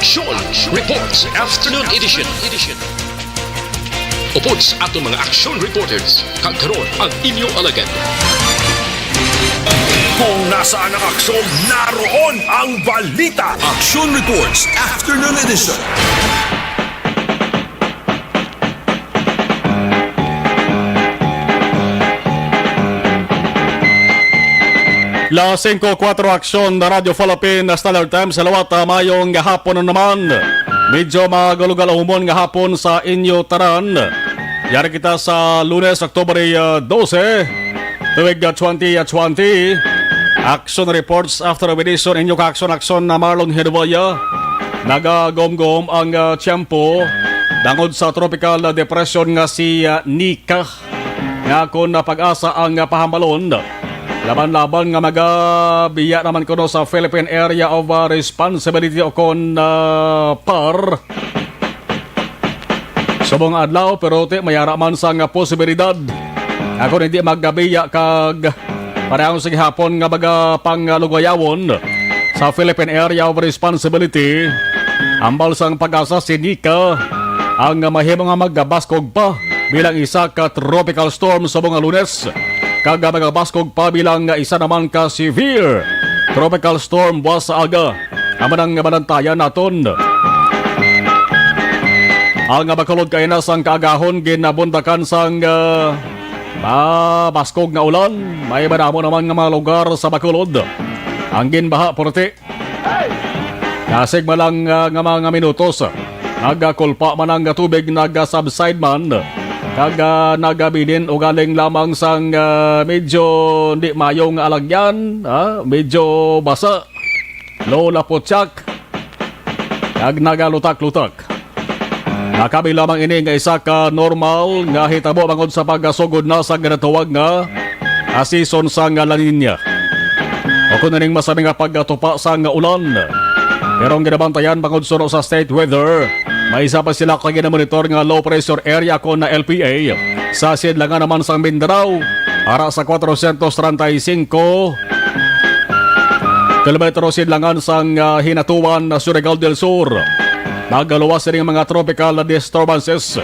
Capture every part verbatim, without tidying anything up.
Aksyon Reports Afternoon Edition. Upod sa aton mga aksyon reporters, kag karon ang inyo alagad. Kung nasaan ang aksyon, naroon ang balita. Aksyon Reports Afternoon Edition. Las singko kuwatro, aksyon na Radyo Philippine Standard Time sa liwat. Ah, mayong gahapon na naman. Medyo magalugal humon nga hapon sa inyo tanan. Yari kita sa Lunes, Oktubre, ah, dose, tuig, ah, twenty twenty. Action reports after meditation. Inyo ka aksyon, aksyon na Marlon Hedoya. Nagagomgom ang, ah, tiyempo tungod sa tropical depression nga si, ah, Nika, nga kon na pag-asa ang, ah, pahambalon, laban-laban nga magabiya naman kuno sa Philippine Area of, ah, Responsibility o kon, ah, par. Subong nga adlaw, pero ti mayara man sang posibilidad nga kon hindi magabiya kag parehong sa gihapon nga baga pangalugayawon sa Philippine Area of Responsibility, hambal sang pag-asa si Nika ang mahimo nga magabaskog pa bilang isa ka tropical storm subong nga Lunes, kag magabaskog pa bilang isa naman ka severe tropical storm buwas sa aga. Amo nang malantayan naton. Ang Bacolod kaina sang kaagahon ginabundakan sang, ah, mabaskog nga ulan. May madamo naman nga mga lugar sa Bacolod ang ginbaha puti. Kasigma lang, ah, nga mga minutos, nagakulpa man ang tubig, naga-subside man, kag, ah, nagabilin ugaling lamang sang, ah, medyo di mayo nga alagyan, ah, medyo basa. Lola Puchak, kag nagalutak-lutak. Nakabi lamang ini nga isa ka normal nga hitabo bangod sa pagkasugod na sa ginatawag nga, ah, season sang La Nina, o kung aning masami nga pagkatupa sang ulan. Pero ang ginabantayan bangod suno sa state weather, may isa pa sila ka ginamonitor nga low pressure area kon na L P A sa sidlangan naman sang Mindanao, ara sa kwatrocientos treinta y cinco kilometro sidlangan sang, ah, Hinatuan, Surigao del Sur. Nagaluwas sining mga tropical disturbances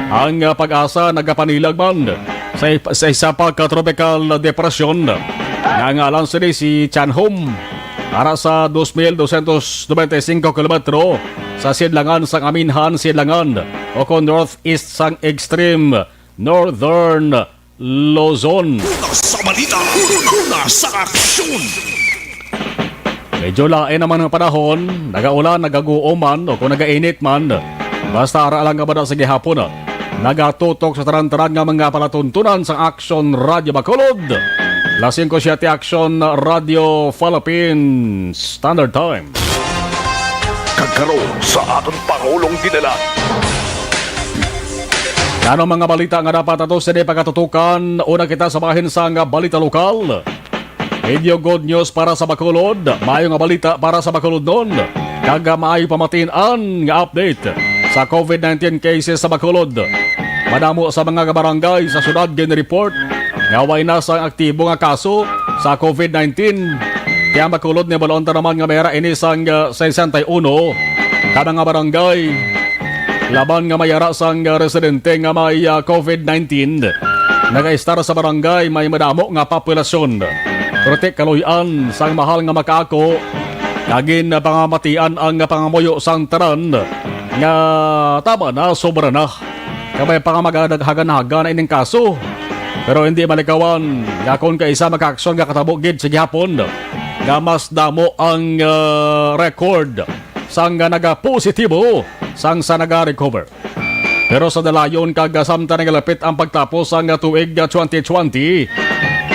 ang, ah, pag-asa, nagapanilag man sa, sa isa pa ka tropical depression nga ngalan sini si Chanhom, ara sa dos mil doscientos noventa y cinco kilometro sa sidlangan sang Aminhan, sidlangan o kon northeast sang extreme northern Luzon. Una sa balita, una sa aksyon. Medyo lain naman ang panahon, nagaulan, nagaguom man, o kung nagainit man. Basta ara lang nga bada sa gihapon, nagatutok sa tanan-tanan nga mga palatuntunan sang Aksyon Radyo Bacolod. Las singko siete, Aksyon Radyo Philippines Standard Time. Kag karon sa aton Pangulong Dinalan. Ano mga balita nga dapat ato sini pagatutukan? Una kita sa bahin sang balita lokal. Medyo good news para sa Bacolod. Maayo nga balita para sa Bacolodnon. Kag maayo pamatin-an nga update sa covid nineteen cases sa Bacolod. Madamo sa mga barangay sa syudad gin-report nga way na sang aktibo nga kaso sa covid nineteen. Kaya Bacolod, nabal-an ta naman nga may ara ini sang, ah, sesenta y uno ka mga barangay. Laban nga may ara sang, ah, residente nga may, ah, covid nineteen, nagaistar sa barangay may madamo nga populasyon. Pero ti kaluy-an sang mahal nga makaako, kag ginpamatian ang pangamuyo sang tanan nga tama na, sobra na. Kabay pa nga maghaganhagan na ining kaso. Pero hindi malikawan nga kon kaisa makaaksyon nga katabo gid sa gihapon nga mas damo ang, ah, record sang nga nagapositibo sang sa nagarecover. Pero sa dalayon kag samtang nagalapit ang pagtapos sang tuig twenty twenty,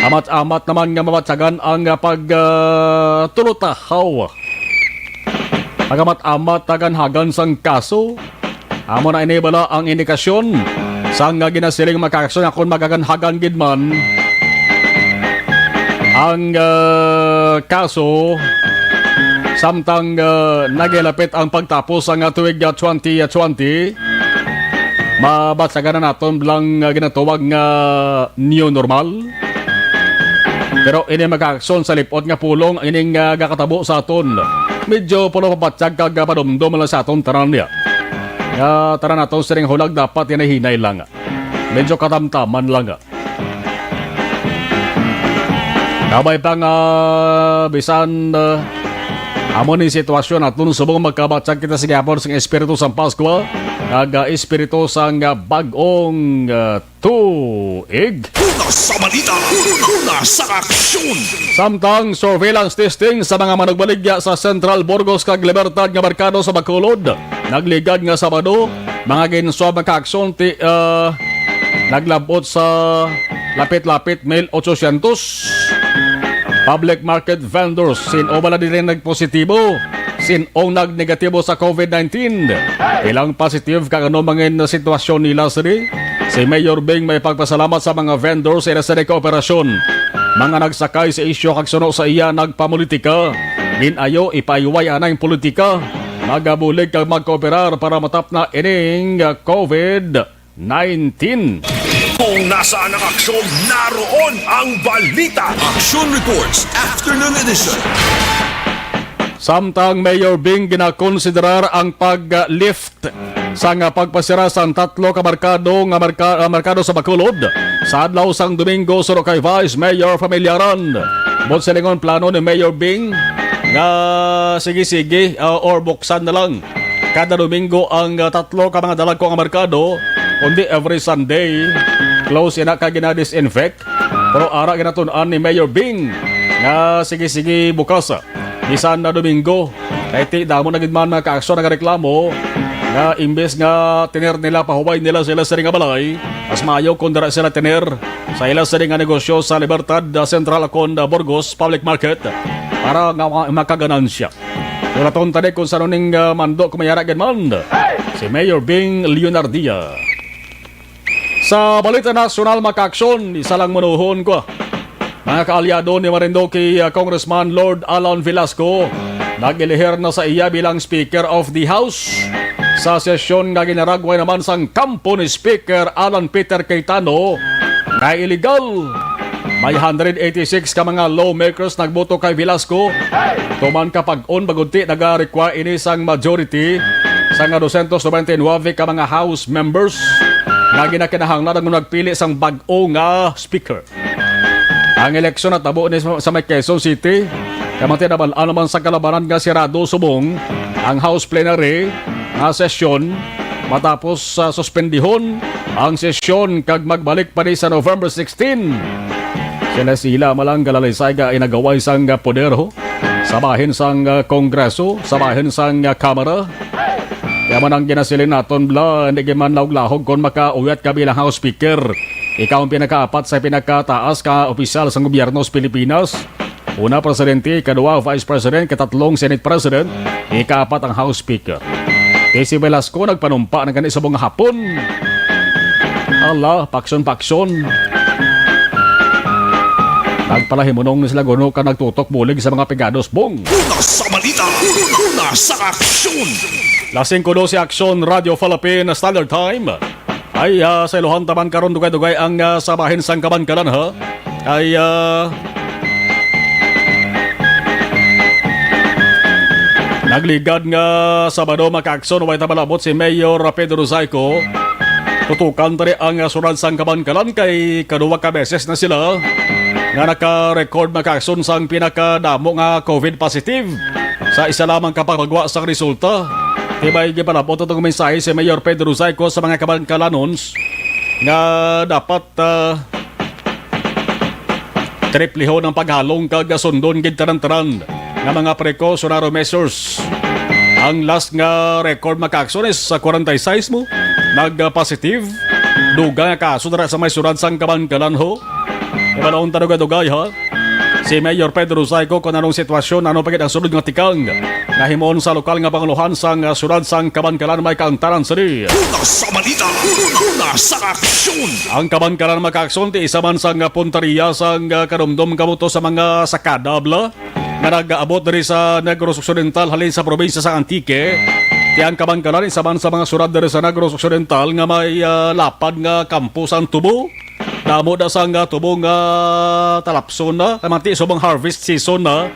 amat-amat naman nga mabatyagan ang pag, ah, tulutahaw. Pagamat-amat taganhagan sang kaso, amo na ini bala ang indikasyon sang nga ginasiling makaaksyon nga kon magaganhagan gid man ang, ah, kaso, samtang, ah, nagalapit ang pagtapos sang, ah, tuig, ah, twenty twenty, mabatyagan na naton lang, ah, ginatawag nga new normal. Pero ini makaaksyon sa lipot nga pulong ining, ah, gakatabo sa aton. Medyo puno pabatyag kag padumdom lang sa aton tanan niya. Nga tanan naton sining hulag dapat hinay-hinay lang. Medyo katamtaman lang. Kabay pa nga bisan, ah, amo ni sitwasyon naton subong magkabatyag kita sa gihapon sang Espiritu sang Paskwa, kag, ah, Espiritu sang, ah, bag-ong, ah, tuig. Una sa balita, una sa aksyon. Samtang surveillance testing sa mga manugbaligya sa Central Burgos kag Libertad nga merkado sa Bacolod, nagligad nga Sabado, mga ginswab nga kaaksyon ti, ah, naglab-ot sa lapit-lapit mil ochocientos public market vendors. Sin-o bala diri nagpositibo? Sin-ong nagnegatibo sa covid nineteen? Ilang positive kag ano mangin na sitwasyon nila sini? Si Mayor Bing may pagpasalamat sa mga vendor sa ila sini kooperasyon. Mga nagsakay sa isyu kag suno sa iya nagpamulitika. Ginayo ipaiway anay ang politika. Magabulig kag magkooperar para matapna ining covid nineteen. Kung nasaan ang aksyon, naroon ang balita. Action Reports, Afternoon Edition. Samtang Mayor Bing ginakonsiderar ang pag-lift sa nga pagpasira sang tatlo ka merkado nga merka-, ah, merkado sa Bacolod sa adlaw sang Domingo, suno kay Vice Mayor Familiaran. Buot silingon, plano ni Mayor Bing nga sige-sige, ah, or buksan na lang kada Domingo ang, ah, tatlo ka mga dalagko nga merkado, kundi every Sunday close ina kag gina-disinfect. Pero ara ginatun-an ni Mayor Bing nga sige-sige bukas, ah, bisan na Domingo. Kay ti damo na gid man mga kaaksyon nagareklamo nga imbes nga tener nila, pahuway nila sila sini nga balay, mas maayo kung dira sila tener sa ila sini nga negosyo sa Libertad, ah, Central, akon, ah, Burgos Public Market para nga ma-, makaganansya. Wala ton tadi kung sano ning, ah, mando kung may ara gid man si Mayor Bing Leonardia. Sa balita nasyonal, mga kaaksyon, isa lang manuhon ko. Mga kaalyado ni Marinduque, uh, Congressman Lord Alan Velasco, nag-elihir na sa iya bilang Speaker of the House sa sesyon nga ginaragway naman sang kampo ni Speaker Alan Peter Cayetano nga illegal. May hundred eighty-six ka mga lawmakers nagboto kay Velasco, tuman ka pag-on, bangod ti naga-require ini sang majority sa nga dosyentos nobenta y nuebe ka mga House members nga ginakinahanglan nga nagpili sang bag-o nga speaker. Ang eleksyon natabo ni sa, sa may Quezon City, kay man tinabal-an naman sa kalabanan nga sirado subong ang House plenary nga sesyon matapos sa suspendihon ang sesyon kag magbalik pa ni sa November sixteen. Sila-sila malang galalisay nga inagaway sang poder, ho, sa bahin sang, ah, Kongreso, sa bahin sang, ah, Kamara. Kaya man ang ginasiling naton, bla, hindi gid man lahog-lahog kon makauyat ka bilang House Speaker. Ikaw ang pinakaapat sa pinakataas ka opisyal sang gobyerno sa Pilipinas. Una, presidente, ikaduha, vice president, ikatatlong, Senate President, ikaapat ang House Speaker. Kay si Velasco nagpanumpa na gani subong nga hapon. Ala, paksyon-paksyon. Nagpalahimunong ni sila kuno ka nagtutok bulig sa mga pegados, bong. Una sa balita, una sa aksyon. Lasing kuno si Aksyon Radio Philippine Standard Time. Ay, ah, sa iluhan taman karon dugay-dugay ang, ah, sa bahin sang Kabankalan, ha? Ay, ah, nagligad nga Sabado, mga kaaksyon, way ta malabot si Mayor Pedro Zayco. Tutukan tani ang, ah, syudad sang Kabankalan kay kaduwa ka beses na sila nga naka-record, mga kaaksyon, sang pinakadamo nga covid positive sa isa lamang ka pagbagwa sang resulta. Tibay gipalabot atong mensahe si Mayor Pedro Zayco sa mga Kabankalanons nga dapat, ah, triplihon ang paghalong kag sundon gid tanan-tanan nga mga precautionary measures. Ang last nga record, mga kaaksyon, is sa kwarenta y seis mo nag-positive. Dugang nga kaso dira sa may syudad sang Kabankalan, ho. Ibalon ta dugay-dugay, ha? Si Mayor Pedro Zayco kung anong sitwasyon, ano pa gid ang sunod nga tikang nga himuon sa lokal nga pangulohan sang, ah, syudad sang Kabankalan, may kaangtanan sini. Una sa balita, una sa aksyon. Ang Kabankalan, mga kaaksyon, ti isa man sang, ah, puntaria sang, ah, kadumdom kabuto sa mga sakada, bla, nga nag-aabot diri sa Negros Occidental halin sa probinsya sa Antique. Ti ang Kabankalan, isa man sa mga syudad diri sa Negros Occidental nga may, ah, lapad nga kampo sang tubo. Damo na sang, ah, tubo nga talapson na, kay man ti subong harvest season na.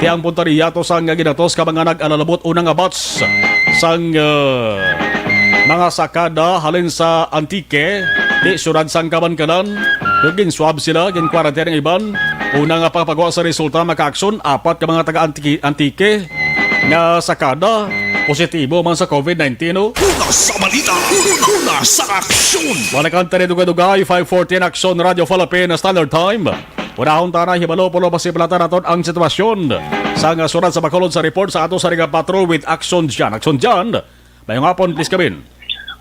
Ang punta niya to sang ginatos ka mga nag-alalabot unang abats sang, ah, mga sakada halin sa Antique, di siyudad sang Kabankalan. Yung gin-swab sila, gin-quarantine ang iban. Una nga pagpagawa sa resulta, mga kaaksyon, apat ka mga taga Antique, Antique nga sakada positibo man sa covid nineteen, no? Una sa balita, una sa aksyon. Wala kang tari dugay-dugay, five fourteen Aksyon Radio Philippines Standard Time. Unahon ta na hibalo pulo pa si Plata naton ang sitwasyon sa nga surat sa Bacolod sa report sa ato sa Riga Patrol with Action Jan. Action Jan, mayong hapon, please come in.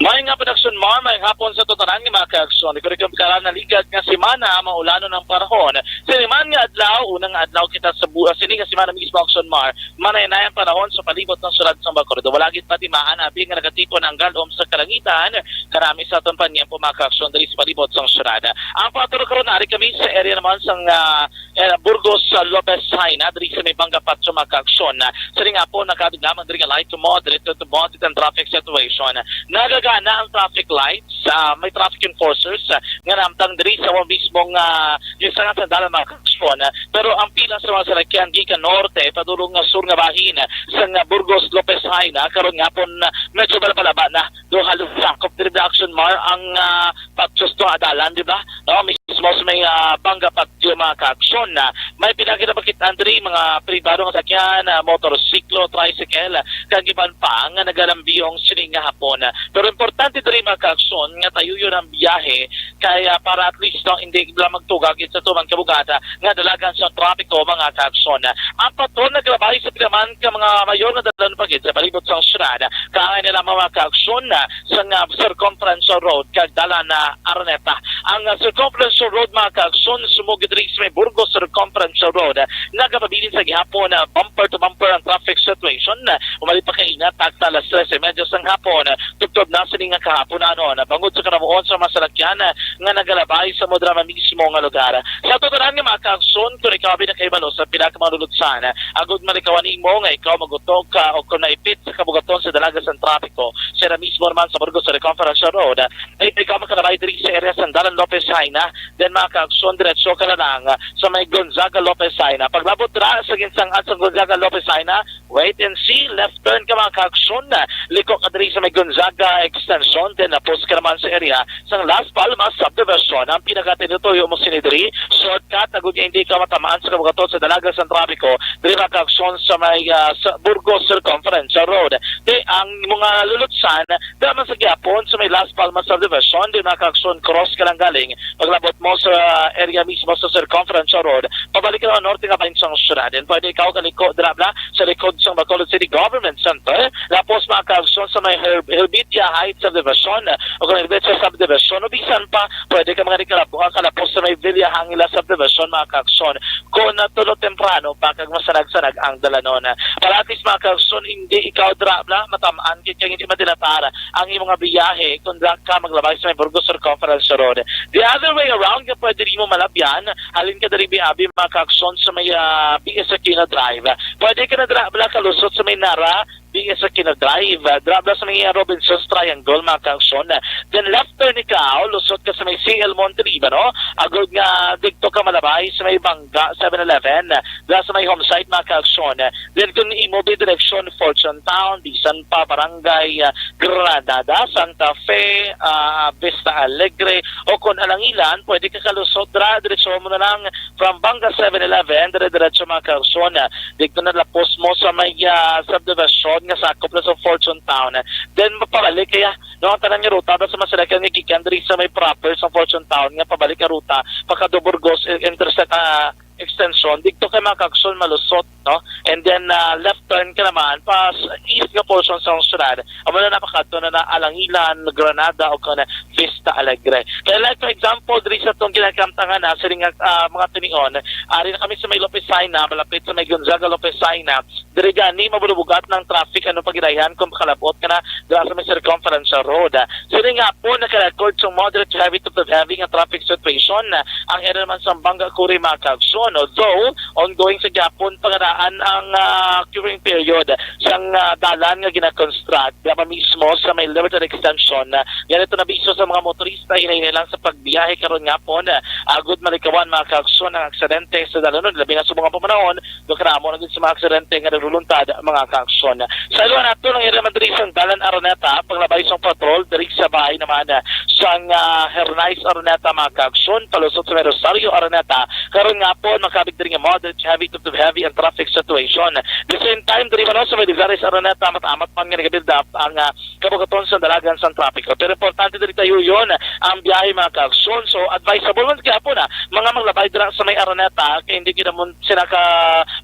Mayong hapon, Action Mar. Mayong hapon sa tanan nga mga kaaksyon. Ikaw rin na ligat nga semana, maulanon ang panahon. Siniman nga adlaw, unang adlaw kita sa bu-, ah, sini nga semana mismo, Action Mar. Manay-nay ang panahon sa palibot ng sulat sa Bacolod. Wala gid patimaan, abi nga nagatipon ang galom sa kalangitan. Kanami sa aton panyempo, mga kaaksyon, diri sa palibot sang syudad. Ang patro karon, ari kami sa area naman sang, ah, eh, Burgos, sa Lopez Jaena, diri sa may Banga Patio, mga kaaksyon. Sa ring hapon, nakadug lamang diri nga light to moderate to moderate ang traffic situation. Nagagana ang traffic lights, ah, may traffic enforcers, ah, nga namtang diri sa mismong, ah, yung sa nga sandalan, mga kaaksyon. Pero ang pila sa mga salakyan gikan norte padulong nga sur nga bahin sang Burgos, Lopez Jaena, karon nga hapon, ah, medyo balbalaba na. Do halos sakop diri, Action Mar, ang, ah, Patio sa dalan, di ba? No, mismo sa may, ah, Banga Patio, mga kaaksyon, na may pinakita pakit Andre, mga pribado nga sakyan, ah, motorsiklo, tricycle, kag iban pa nga nagalambiyong sining nga hapon. Pero importante diri, mga kaaksyon, nga tayuyon ang biyahe kaya para at least, no, hindi lang magtugag sa tuman kabugada nga dalagan sa trapiko, mga kaaksyon. Ang patron naglabay sa pila man ka mga mayor nga dalan pa gid sa palibot sang syudad. Kaangay nila, mga kaaksyon, ah, sa nga Circumferential Road kag dalan na Araneta. Ang, ah, Circumferential Road, mga kaaksyon, sumugod diri sa may Burgos Circumferential Road, ah, nagapabilin sa gihapon, ah, bumper to bumper ang traffic situation. Ah, umali pa kaina, tagta alas tres y media sang hapon, ah, tubtob na sini nga kahapon, ano, na bangod sa kanamuon sa mga salakyan, ah, nga nagalabay sa modra mismo nga lugar. Sa ato tanan nga mga kaaksyon, kung ikaw abi nakahibalo sa pila ka mga lulutsan, ah, agud malikawan nimo nga ikaw magutok ka o kung naipit sa kabugaton sa dalaga sang trapiko, sira mismo naman sa Burgos Circumferential Road, ah, ay ikaw makalabay diri sa area sang Dalan Lopez Jaena, then mga kaaksyon, diretso ka na lang, ah, sa may Gonzaga Lopez Jaena. Paglabot ra sa ginsang-an sang Gonzaga Lopez Jaena, wait and see, left turn ka, mga kaaksyon, liko ka diri sa may Gonzaga Extension, then lapos ka naman sa area sang Las Palmas Subdivision. Ang pinakatinutuyo mo sini diri, shortcut, agud nga hindi ka matamaan sa kabugaton sa dalaga sang trapiko, diri, mga kaaksyon, sa may, ah, sa Burgos Circumferential Road. Di, ang mga lulutsan, daman sa gihapon, sa may Las Palmas Subdivision, di, mga kaaksyon, cross ka lang galing, paglabot mo sa area mismo sa Circumferential Road, pabalik ka na norte nga bahin sang syudad. And pwede ikaw kaliko dira bala sa likod sang Bacolod City Government Center, lapos, mga kaaksyon, sa may Her-, Helvetia Heights Subdivision o kung Helvetia Subdivision, o bisan pa, pwede ka mga kalabo-, kalapos sa may Villa Angela Subdivision, mga kaaksyon, kung natulo temprano pa kag masanag-sanag ang dalanon. Para at least, mga kaaksyon, hindi ikaw dira bala matamaan kay, kay hindi madinatar ang imong nga biyahe kung dira ka maglabay sa may Burgos Circumferential Road. The other way around, nga pwede nimo malabyan, halin ka diri, abi, mga kaaksyon, sa may, ah, P S Aquino Drive. Pwede ka na dira bala kalusot sa may Nara, P S Aquino Drive. Ah, dira bala sa may, ah, Robinson's Triangle, mga kaaksyon. Then left turn ikaw, lusot ka sa may C L Monte Libano. Agud nga digto ka malabay sa may Banga seven eleven, dira sa may Homesite, mga kaaksyon. Then kung imo bi direksyon Fortune Town, bisan pa Barangay, ah, Granada, Santa Fe, ah, Vista Alegre, o kon Alangilan, pwede ka kalusot dira, diretso mo na lang from Banga seven eleven, dire-diretso, mga kaaksyon, ah, dito na lapos mo sa may, ah, subdivision nga sakop na sa Fortune Town. Then mapabalik kaya, no, ang tanan nga ruta, basta masalakyan nga gikan diri sa may proper sa Fortune Town nga pabalik ang ruta, pakado Burgos, eh, intersect, ah, extension, dito kay, mga kaaksyon, malusot, no? And then, ah, left turn ka naman pa s-, east nga portion sa syudad. Amo na napakadto na na Alangilan, Granada, o kana Vista Alegre. Kaya like, for example, diri sa tong ginakamtangan na, sa ring, ah, mga tinion, ari na kami sa may Lopez Jaena, malapit sa may Gonzaga Lopez Jaena. Diri gani, mabulubugat ng traffic, ano pagidayhan kung makalabot ka na dira sa may Circumferential Road. Sini nga po, naka-record sa moderate to heavy to heavy nga traffic situation, ah, ang area naman sa Banga Curi, mga kaaksyon. Although ongoing sa gihapon pa nga daan ang, ah, curing period sang, ah, dalan nga gina-construct, gama mismo sa may limited extension, ah, gani ito nabiso sa mga motorista, hinay-hinay lang sa pagbiyahe karon nga hapon, ah, agud malikawan, mga kaaksyon, ang aksidente sa dalanon, labi na sa mga pamanahon, do karamo na gid sa mga aksidente nga nagluluntad, mga kaaksyon. Sa iluhan nato, nangyari man diri sa Dalan Araneta, paglabay sang patrol diri sa bahay naman, ah, sang, ah, Hernais Araneta, mga kaaksyon, palusot sa may Rosario Araneta. Karon nga hapon, makabig diri nga moderate heavy to heavy ang traffic situation. The same time, diri man sa may Lizares Araneta, amat-amat man nga nagabuild up ang, ah, kabugaton sa dalagan sang trapiko. Pero importante diri tayo yun, ang biyahe, mga kaaksyon. So, advisable man gihapon, ah, mga maglabay dira sa may Araneta, kay hindi gid naman sila ka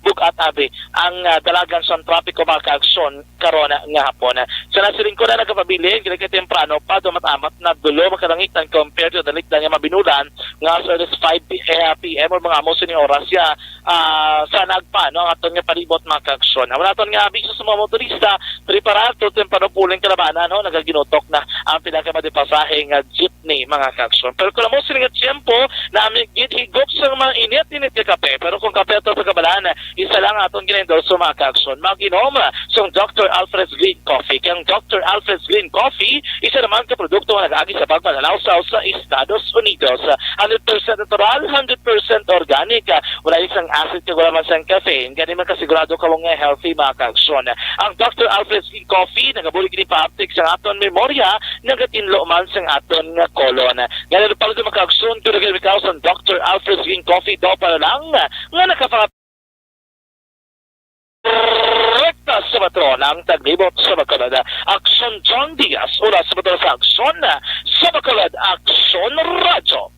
bug-at abi ang, ah, dalagan sang trapiko, mga kaaksyon, karon nga hapon. Sa nasiling ko na nagkapabilin, kini kay temprano pa, dumat-amat na dulo makalangitan compared to the late nga mabinulan nga as early as five P M or mga amo sini oras ya, ah, sa nagpa, no, ang aton nga palibot, mga kaaksyon. Ang aton nga abiso sa mga motorista, preparar to temprano puling kalabanan, ho, nagaginutok na ang pila ka madipasahe nga jeepney, mga kaaksyon. Pero kung amo sini nga tiyempo, nami gid higop sa mga init-init nga kape. Pero kung kape ato pagkabalan, isa lang aton gina-endorso, mga kaaksyon. Mag-inom sang Doctor Alfred's Green Coffee. Kay ang Doctor Alfred's Green Coffee, isa naman ka produkto nga nag-agi sa pagpanalawsaw sa Estados Unidos. Hundred percent natural, hundred percent organic. Wala ni sang acid kag wala man sang caffeine. Gani man kasigurado ka mo nga healthy, mga kaaksyon. Ang Doctor Alfred's Green Coffee, nagabulig ni paaptik sa aton memorya, nagatinlo man sang aton nga colon. Gani, palagi, mga kaaksyon, kung nagkakaon sang Doctor Alfred's Green Coffee, daw para lang nga nakapang- Rekta sa patron ang taglibot sa Bacolod. Aksyon John Diaz, oras sa patron sa Aksyon, sa Bacolod, Aksyon Radyo.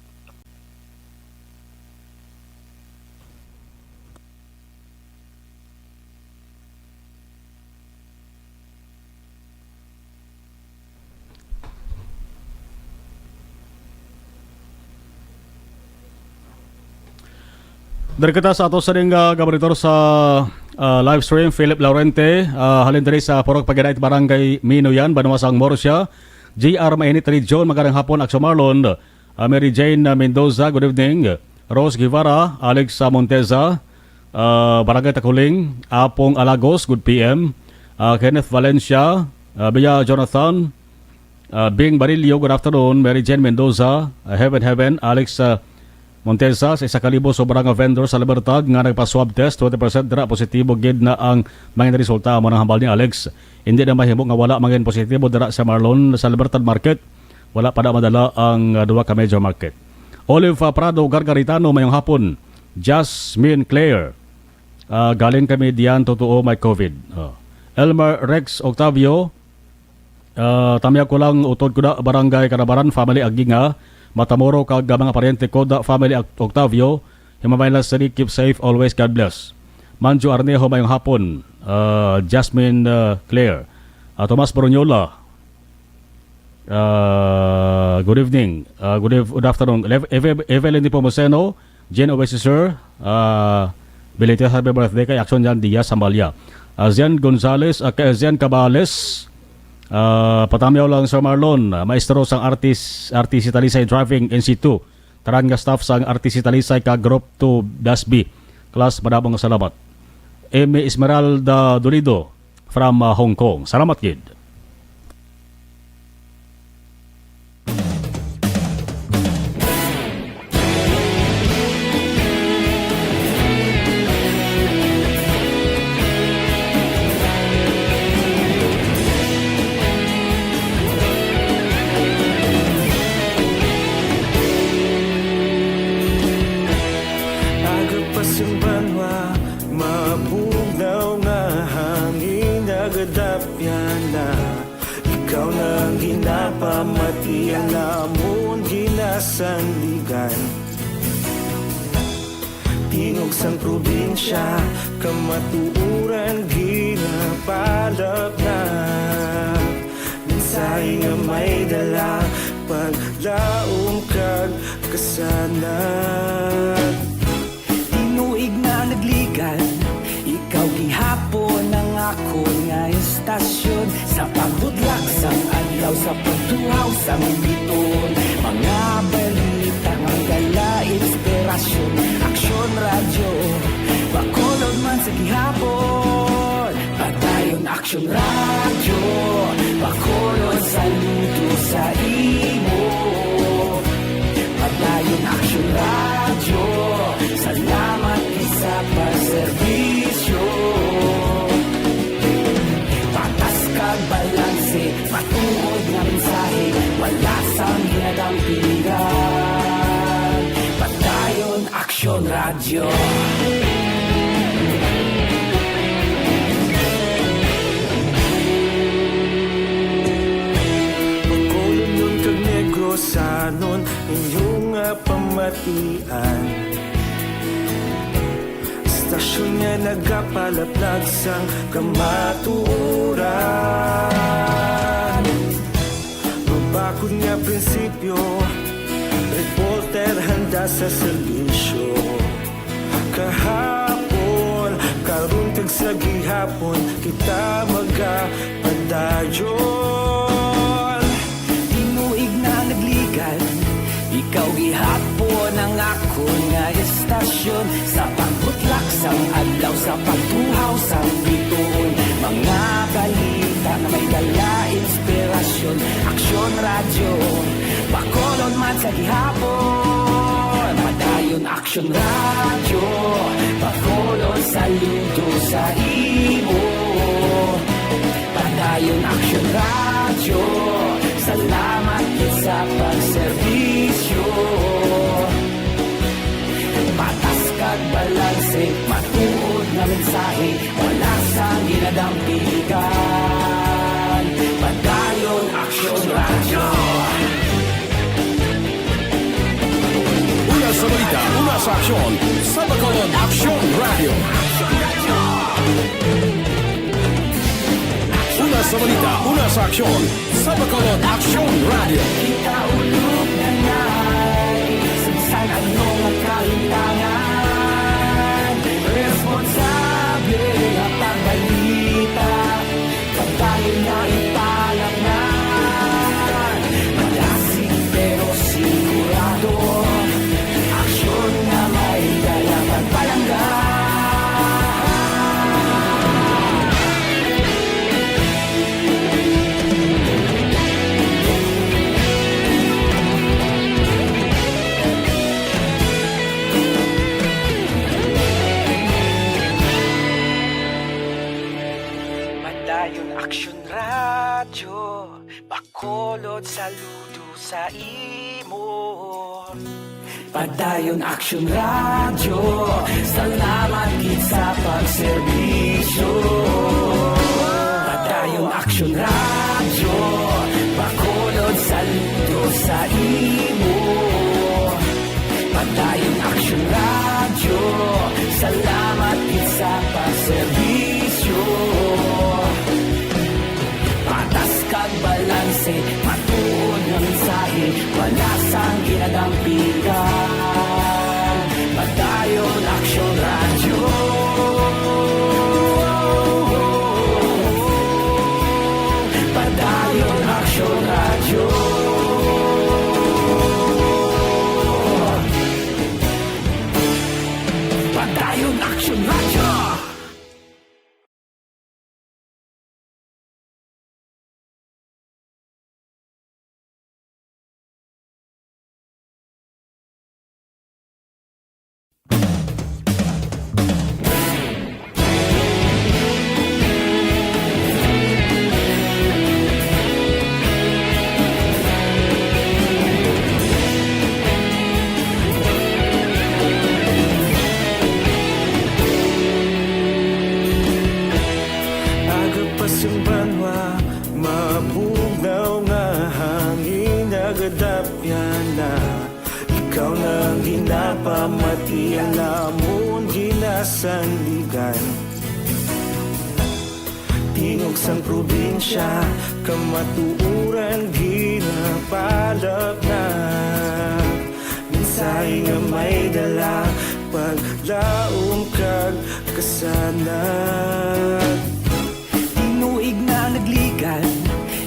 Dari kita sa ato sa ding, ah, gabaritor sa, ah, live stream, Philip Laurente, ah, halin diri sa Purok Paganait, Barangay Minoyan, Banwa sang Murcia. J R Mainit Region, magandang hapon, Aksyon Marlon. Ah, Mary Jane, ah, Mendoza, good evening. Rose Guevara, Alex, ah, Monteza, ah, Barangay Takuling, Apong Alagos, good P M. Ah, Kenneth Valencia, ah, Bia Jonathan, ah, Bing Barillo, good afternoon. Mary Jane Mendoza, ah, Heaven Heaven, Alex, ah, Monteza, sa isa ka libo sobra nga vendor sa Libertad nga nagpa-swab test, twenty percent dira positibo gid na ang mga resulta. Amo nang hambal ni Alex. Hindi na mahimo nga wala mangin positibo dira sa Marlon sa Libertad Market. Wala pa na madala ang, ah, duha ka major market. Olive, ah, Prado Gargaritano, mayong hapon. Jasmine Claire, ah, galing kami diyan, totoo may COVID. Oh. Elmer Rex Octavio, ah, tamyag ko lang, utod ko na, Barangay Kanabaran, family Aginga, Matamoro, kag, ah, mga paryente ko da, family Oc-, Octavio, Himabay lang sa keep safe always, God bless. Manjo Arnejo, mayong hapon. Ah, Jasmine, ah, Claire. Ah, Tomas Borniola. Ah, good evening. Ah, good eve-, good afternoon. Ev-, Eve-, Evelyn Nepomuceno, Jen Obeseser, ah, belated happy birthday kay Action Jan Diaz Sambalia. Ah, Zian Gonzales, ah, kay Zian Cabales, ah, patamyaw lang, Sir Marlon, ah, maestro sang artis-, artist sa Talisay Driving Institute. Tanan nga staff sang R T C Talisay kag Group two Dasbi. Class, madamo nga salamat. Amy Esmeralda Dolido from, ah, Hong Kong. Salamat gid. Aga pa sing banwa, mabugnaw nga hangin nagadapyan na. Ikaw na ang ginapamati, ang amon ginasandigan. Tingog sang probinsya, kamatuoran ginapalapnap. Mensahe nga may dala, paglaom kag kasanag. Tinuig na nagligan, ikaw gihapon ang akon nga istasyon. Sa pagbudlak sang adlaw, sa pagtuhaw sang biton, mga balita nga dala inspirasyon. Aksyon Radyo, Bacolod man sa gihapon. Padayon Aksyon Radyo, Bacolod, saludo sa imo. Padayon Aksyon Radyo, salamat gid sa pagserbisyo. Patas kag balanse, matuod nga mensahe, wala sang ginadampigan. Padayon Aksyon Radyo. Bacolodnon kag Negrosanon, inyo nga pamatian. Istasyon nga nagapalaplag sang kamatuoran. Mabakod nga prinsipyo, reporter handa sa serbisyo. Kahapon, karon kag sa gihapon, kita magapadayon. Tinuig na nagligan, ikaw gihapon ang akon nga istasyon. Sa pagbutlak sang adlaw, sa pagtuhaw sang bituon, mga balita nga may dala inspirasyon. Aksyon Radyo, Bacolod man sa gihapon. Padayon Aksyon Radyo, Bacolod, saludo sa imo. Padayon Aksyon Radyo, salamat gid sa pagserbisyo. Patas kag balanse, matuod nga mensahe, wala sang ginadampigan. Padayon Aksyon Radyo. Una sa balita, una sa aksyon, sa Bacolod Aksyon Radyo. Una sa balita, una sa aksyon, sa Bacolod Aksyon Radyo. Kita ulog na nai, sa bisan ano nga kahintangan, responsable nga pagbalita. Pagtayo na ipalapnan, malasig pero sigurado. Aksyon nga may dala pagpalangga. Padayon Aksyon Radyo, Bacolod, saludo sa imo. Padayon Aksyon Radyo, salamat gid sa pagserbisyo. Padayon Aksyon Radyo, Bacolod, saludo sa imo. Padayon Aksyon Radyo, salamat gid sa pagserbisyo. Patas kag balanse, matuod nga mensahe, wala sang ginadampigan. Padayon Aksyon Radyo. Padayon Aksyon Radyo. Padayon Aksyon Radyo. Aga pa sing banwa, mabugnaw nga hangin nagadapyan na. Ikaw na ang ginapamatian namon ginasandigan. Tingog sang probinsya, kamatuoran ginapalapnag. Mensahe nga may dala, paglaom kag kasanag. Tinuig na nagligan,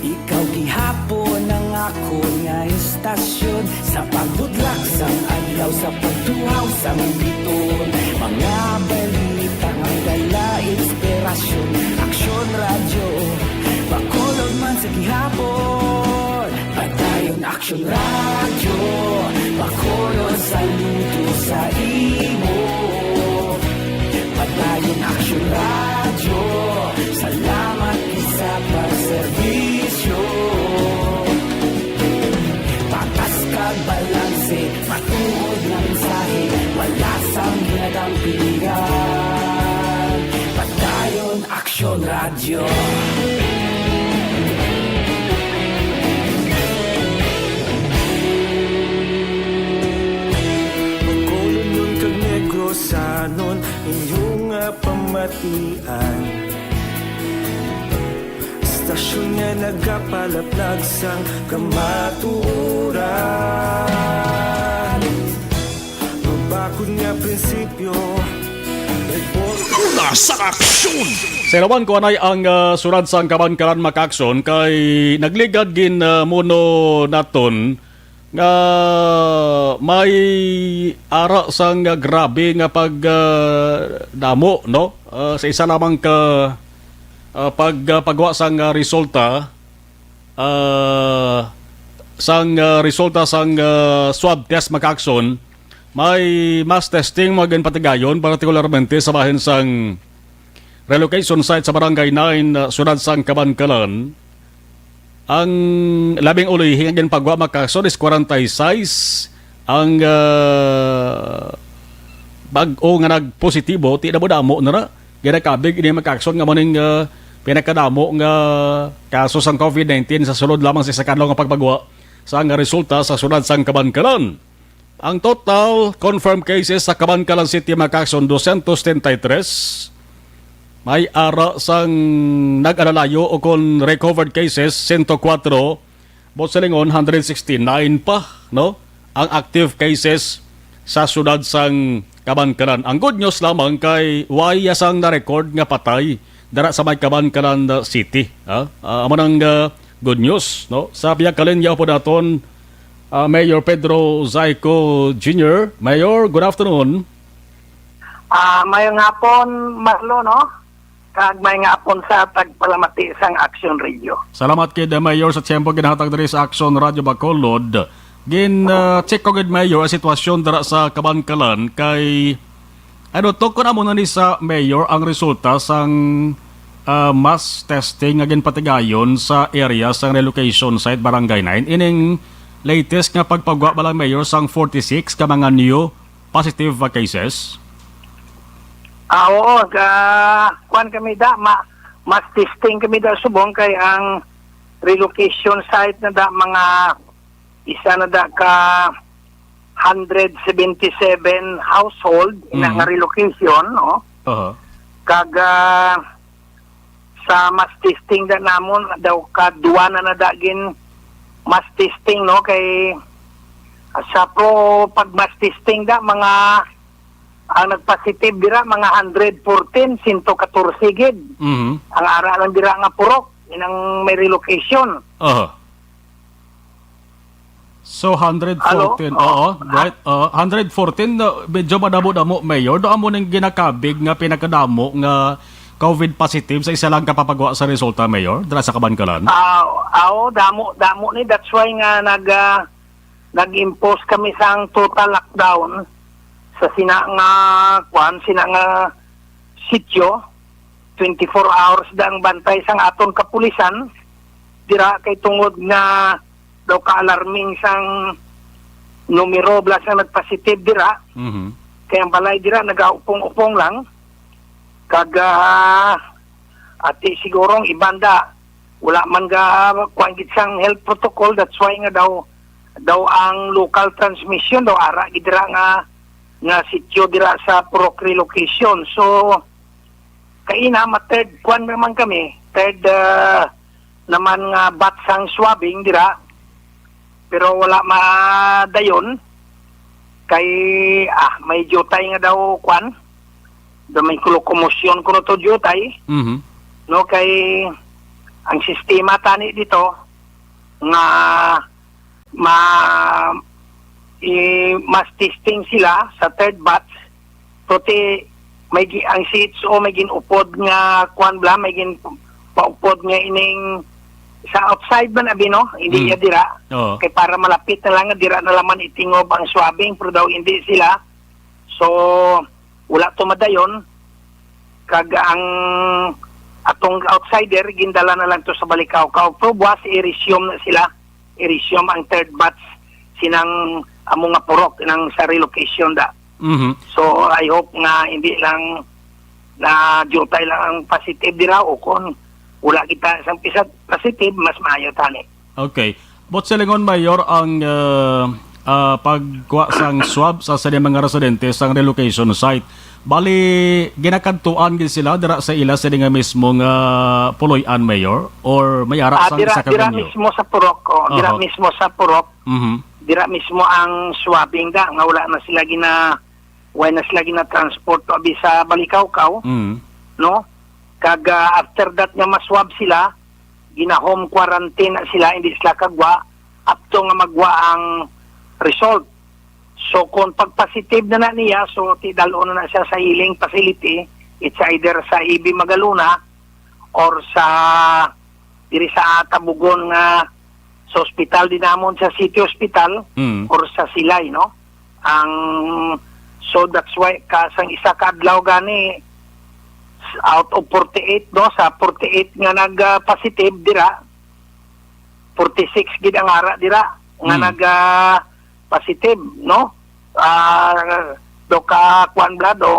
ikaw gihapon ang Ako nga istasyon sa pagbudlak sang adlaw, sa pagtuhaw sang biton. Mga balita nga dala inspirasyon. Aksyon Radyo, Bacolod man sa gihapon. Padayon Aksyon Radyo, Bacolod saludo sa imo. Padayon Aksyon Radyo, salamat gid sa pagserbisyo. Patas kag balanse, matuod nga mensahe, wala sang ginadampigan. Padayon Aksyon Radyo. Bacolod kag Negrosanon, inyo nga pamatian. Istasyon nga nagapalaplag sang kamatuoran. Mabakod nga prinsipyo, report. Una sa aksyon. Sa ilawan ko anay ang, ah, sulad sang kabankalan, Mac Action, kay nagligad gin, ah, muno naton nga may ara sang, ah, grabe nga pag, ah, damo, no? Ah, sa isa lamang ka, ah, pag, ah, pagwa sang, ah, resulta, ah, sang, ah, resulta sang, ah, swab test, Mac Action, may mass testing nga ginpatigayon, partikularmente sa bahin sang relocation site sa Barangay nine, ah, sulod sang Kabankalan. Ang labing ulihi nga ginpagwa, Mac Action, is forty-six. Ang, ah, bag-o nga nagpositibo, ti na mo damo na na. Ginakabig ini, Mac Action, nga muning, ah, pinakadamo nga kaso sang COVID nineteen sa sulod lamang sa isa ka adlaw nga pagpagwa sang resulta sa sulod sang Kabankalan. Ang total confirmed cases sa Kabankalan City, Mac Action, dosyentos treinta y tres. May ara sang nag-alalayo o kon recovered cases, sento kuwatro. Buot silingon, hundred sixty-nine pa, no? Ang active cases sa siyudad sang Kabankalan. Ang good news lamang kay way sang na-record nga patay dara sa may Kabankalan, uh, City, ha? Ah, amo nang, uh, good news, no? Sa pihak kalinya po naton, uh, Mayor Pedro Zaico Junior. Mayor, good afternoon. Ah, maayong hapon, Marlo, no? Kag maayong hapon sa tagpalamati sang Action Radio. Salamat kay Mayor sa tiyempo ginahatag diri sa Action Radio Bacolod. Gin, ah, check ko gid, Mayor, ang sitwasyon dira sa Kabankalan kay, ano to, kun amo na ni sa Mayor ang resulta sang, ah, mass testing nga ginpatigayon sa area sang relocation site Barangay nine. Ining latest nga pagpagwa bala, Mayor, sang forty-six ka mga new positive, ah, cases? Ah, oo, ga-, kuwan kami da, ma-, mass testing kami da subong kay ang relocation site na da mga isa na da ka hundred seventy-seven household ina Mhm. nga relocation, no? Aha. Kag, ah, sa mass testing da namon, daw ka duwa na na da gin mass testing, no? Kay sa pro pag mass testing da, mga, ang nagpositive dira, mga hundred fourteen, sento katorse gid. Mhm. Ang ara lang dira nga purok, inang may relocation. Aha. So, hundred fourteen. Hello? Oo, Oo. Right. Oo, hundred fourteen, no, medyo madamo-damo, Mayor. Do amo ning ginakabig nga pinakadamo nga COVID positive sa isa lang ka pagpagwa sa resulta, Mayor, dira sa Kabankalan? Ah, aw, damo, damo ni. That's why nga nag, ah, nag-impose kami sang total lockdown sa sina nga, kwan, sina nga sitio, twenty-four hours da ang bantay sang aton kapulisan dira, kay tungod nga daw ka-alarming sang numero bala sang nagpositive dira. Mhm. Kay ang balay dira nagaupong-upong lang. Kag, ah, ati siguro ang iban da, wala man ga kuan gid sang health protocol, that's why nga daw, daw ang local transmission daw ara gid dira nga, nga sitio dira sa Purok Relocation. So, kaina, ma-, third kuan naman kami, third, ah, naman nga batch sang swabbing dira, pero wala madayon kay, ah, may jutay nga daw kuan, daw may lokomosyon kuno to jutay, Mhm. no, kay ang sistema tani dito nga ma i, mass testing sila sa third batch, pero ti may gi-, ang C H O may gin-upod nga kuan bala, may gin paupod nga ining sa outside man abi, no? Hindi Mm. niya dira. Oo. Kay para malapit na lang nga dira na lang man itingob ang swabbing, pero daw hindi sila. So, wala to madayon. Kag ang atong outsider, gindala na lang to sa Balikawkaw. Pero buwas, i-resume na sila. I-resume ang third batch sinang amo nga purok nang sa relocation da. Mhm. So, I hope nga hindi lang na jutay lang ang positive dira, o kung wala kita sang pisa-, positive, mas maayo tani. Okay. But silingon, Mayor, ang, ah, ah, pagkuha sang swab sa sini mga residente sang relocation site. Bali, ginakadtuan gid sila dira sa ila sini nga mismo nga puloy-an, Mayor? Or may ara Ah, sang dira, isa ka dira venue? Mismo sa purok, oh, dira Oho. Mismo sa purok. Mhm. Dira mismo ang swabbing da, nga wala na sila gina-, wala na sila gina-transport to abi sa Balikawkaw, Mm. no? Kag, ah, after that nga maswab sila, gina-home quarantine na sila, hindi sila kagwa, up to nga magwa ang result. So, kung pag-positive na na niya, so, tidalon na na siya sa healing facility, it's either sa A B Magalona or sa, diri sa Tabugon nga, sa ospital din namon, sa City Hospital Mm. or sa Silay, no? Ang, so, that's why, ka, sang isa ka adlaw gani, out of forty-eight, no, sa forty-eight nga nag, ah, positive dira, forty-six gid ang ara dira nga Mm. nag, ah, positive, no? Ah, do ka, kuan bala, do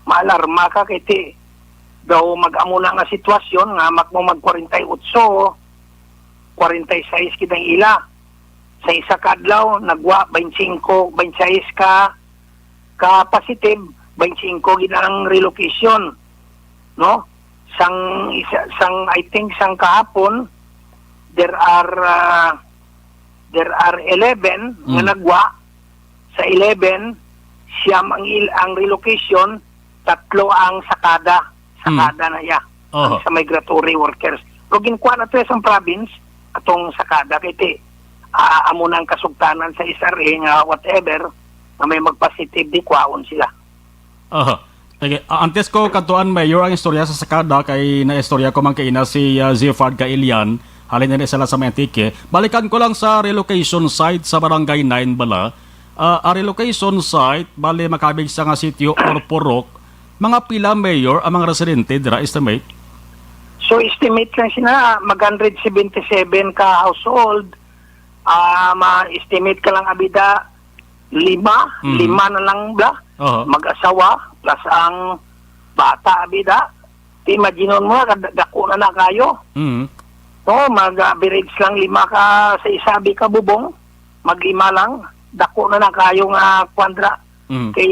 maalarma ka kay ti daw mag-amo na nga sitwasyon nga mak-, mo mag kwarenta y otso, kwarenta y seis gid ang ila. Sa isa ka adlaw, nagwa twenty-five, twenty-six ka, ka positive, twenty-five gid ang relocation, no? Sang isa, sang, I think, sang kahapon, there are, ah, there are eleven nga Mm. nagwa. Sa eleven, siyam ang il-, ang relocation, tatlo ang sakada. Mm. Sakada na iya. Oho. Ang sa migratory workers. Pero ginkuha na to sa province, atong sakada, kay ti, ah, amo na ang kasugtanan sa S R A nga whatever, nga may mag-positive, di kwaon sila. Aha. Sige, ah, antes ko kadtuan, Mayor, ang istorya sa sakada, kay naistorya ko man kaina si, ah, Ziffard Kailian, halin na sila sa may Antique. Balikan ko lang sa relocation site sa Barangay nine bala. Ah, ang relocation site, bali makabig sa nga sitio or purok, mga pila, Mayor, ang mga residente dira, estimate? So, estimate lang sila, mag hundred seventy-seven ka household, ah, ma-estimate ka lang, abida, lima, Mhm. lima na lang bala. Oho. Mag-asawa, plus ang bata, abida. Ti, imagine mo, kad-, dako na na kayo. Mhm. No, mag-average lang lima ka sa isa, abi ka bubong, maglima lang. Dako na na kayo nga kwadra. Mhm. Kay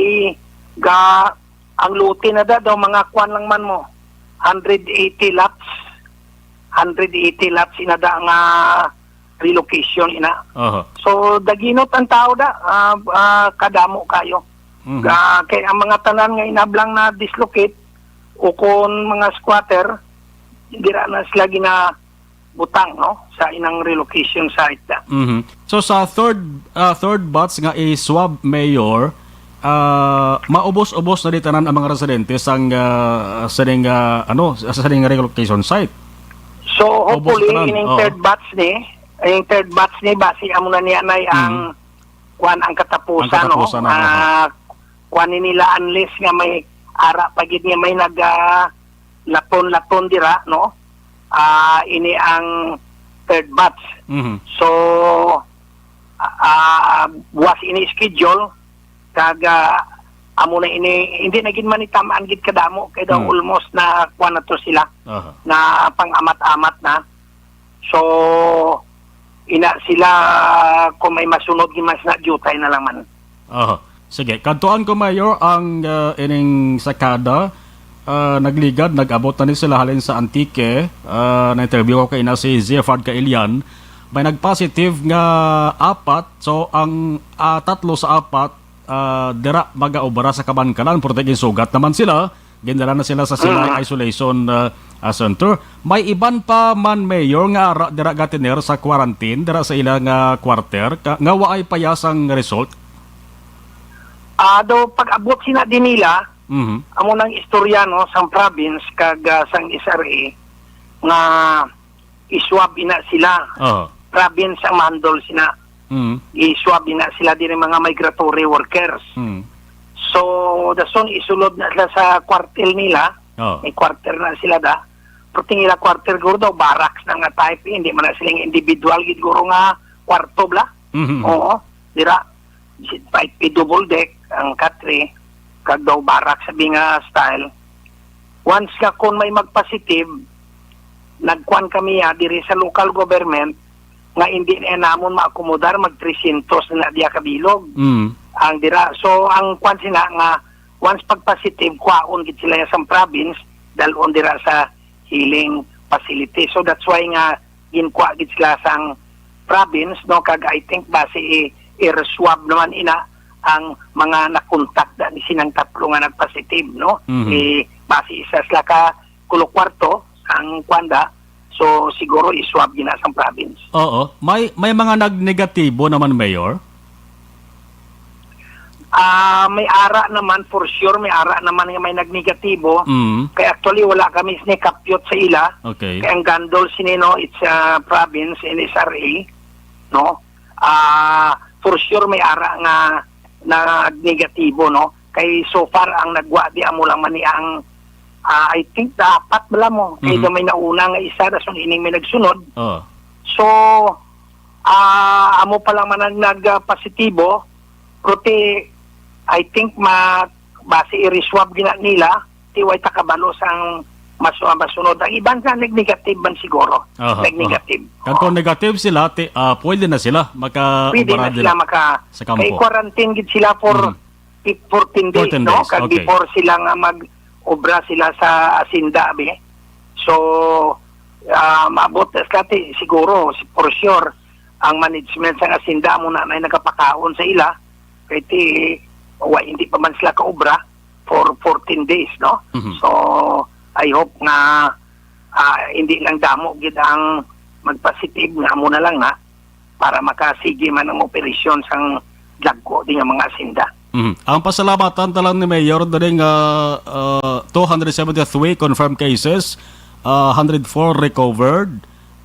ga-, ang lote na da daw, mga kwan lang man mo, hundred eighty lots. Hundred eighty lots ina da nga relocation ina. Aha. So, daginot ang tao da, ah, ah, kadamo kayo. Mhm. Ah, kay ang mga tanan nga inablang na dislocate o kon mga squatter, dira na sila ginabutang, no, sa inang relocation site da. Mhm. So, sa third, ah, third batch nga i-swab, Mayor, ah, maubos-ubos na di tanan ang mga residente sang, ah, sa ning, ah, ano, sa ning relocation site? So, Ubos hopefully, tanan, ining oo. Third batch ni, ining third batch ni, basi amo na niya, nay, ang Mhm. kwan, ang katapusan, Ang katapusan, no? Oo. Ah, kwan ni nila, unless nga may ara pa gid nga may nag, ah, laton-laton dira, no? Ah, ini ang third batch. Mhm. So, ah, ah, buwas ini schedule, kag, ah, amo na ini, hindi na gid man ni tam-an gid kadamo, kay daw Hmm. almost na kuwan na to sila, Aha. na pang-amat-amat na. So, ina sila, kung may masunod, gid mas na jutay na lang man. Aha. Sige, kadtuan ko, Mayor, ang, ah, ining sakada, ah, nagligad, nag-abot na ni sila halin sa Antique. Ah, na-interview ko kay na si Ziafard Kailian. May nag-positive nga apat. So, ang, ah, tatlo sa apat, ah, dira magaobra sa Kabankalan, pero ginsugat naman sila. Gindala na sila sa Silay Mm. Isolation, ah, ah, Center. May iban pa man, Mayor, nga ara dira gatiner sa quarantine dira sa ilang, ah, quarter ka, nga waay pa ya sang result? Ah, do pag-abot sina din nila, Mhm. amo nang istorya, no, sang province kag, ah, sang S R A nga iswab ina sila. Aha. Province ang ma-handle sina. Mhm. Iswab ina sila diri mga migratory workers. Mhm. So, dason isulod na sila sa kwartel nila. Oh. May quarter na sila da. Pero tingin nila quarter guro daw, barracks na nga type, eh. Hindi man na siling individual gid guro nga kwarto bla. Mhm. Oo, dira. Type double deck ang katre, kag daw barracks sabi nga style. Once nga kung may magpositive, nagkuan kami, ah, diri sa local government nga hindi na namon maakomodar, mag three hundred na diya kabilog. Mm. Ang dira, so ang kuan sina nga once pag positive, kwaon gid sila sa province, dalon dira sa healing facility. So that's why nga ginkuha gid sila sang province, no, kag I think basi i, i-swab naman ina ang mga nakontak da ni sinang tatlo nga nagpositive, no? Mhm. I, basi isa sila ka kulo kwarto ang kwanda, so siguro i-swab gina sang province. Oo, may, may mga nagnegatibo naman, Mayor? Ah, may ara naman, for sure, may ara naman nga may nagnegatibo. Mm. Kay actually, wala kami sini kapyot sa ila. Okay. Kay ang gandol sini, no, it's a province in S R A, no? Ah, for sure, may ara nga nagnegatibo, no? Kay so far, ang nagwa di amo lang man ni ang, ah, I think, dapat bala mo. Kay Mhm. do may nauna nga isa, dason ining may nagsunod. Oh. So, ah, amo pa lang man ang nag, ah, positibo, pero ti, I think, ma-, basi i-reswab gina nila, ti way ta kabalo sang mas-, ah, masunod. Ang iban ka nag-negative man siguro. Aha, Nag-negative. aha. Kag kung Oo. negative sila, ti, ah, pwede na sila maka-, Pwede na umara sila dila maka-, sa kampo. Kay quarantine gid sila for Mhm. fif-, fourteen days, Fourteen no? days, Kag okay. before sila nga mag-obra sila sa asinda, abi. So, ah, maabot na sila, ti, siguro, si-, for sure, ang management sang asinda mo na may nagapakaon sa ila, kay ti, wa, hindi pa man sila kaobra for fourteen days, no? Mhm. So, I hope nga, ah, hindi lang damo gid ang magpositive nga amo na lang na para makasigi man ang operasyon sang dagko di nga mga asinda. Mhm. Ang pasalamatan ta lang ni Mayor diri nga, ah, two hundred seventy-three confirmed cases, ah, hundred four recovered.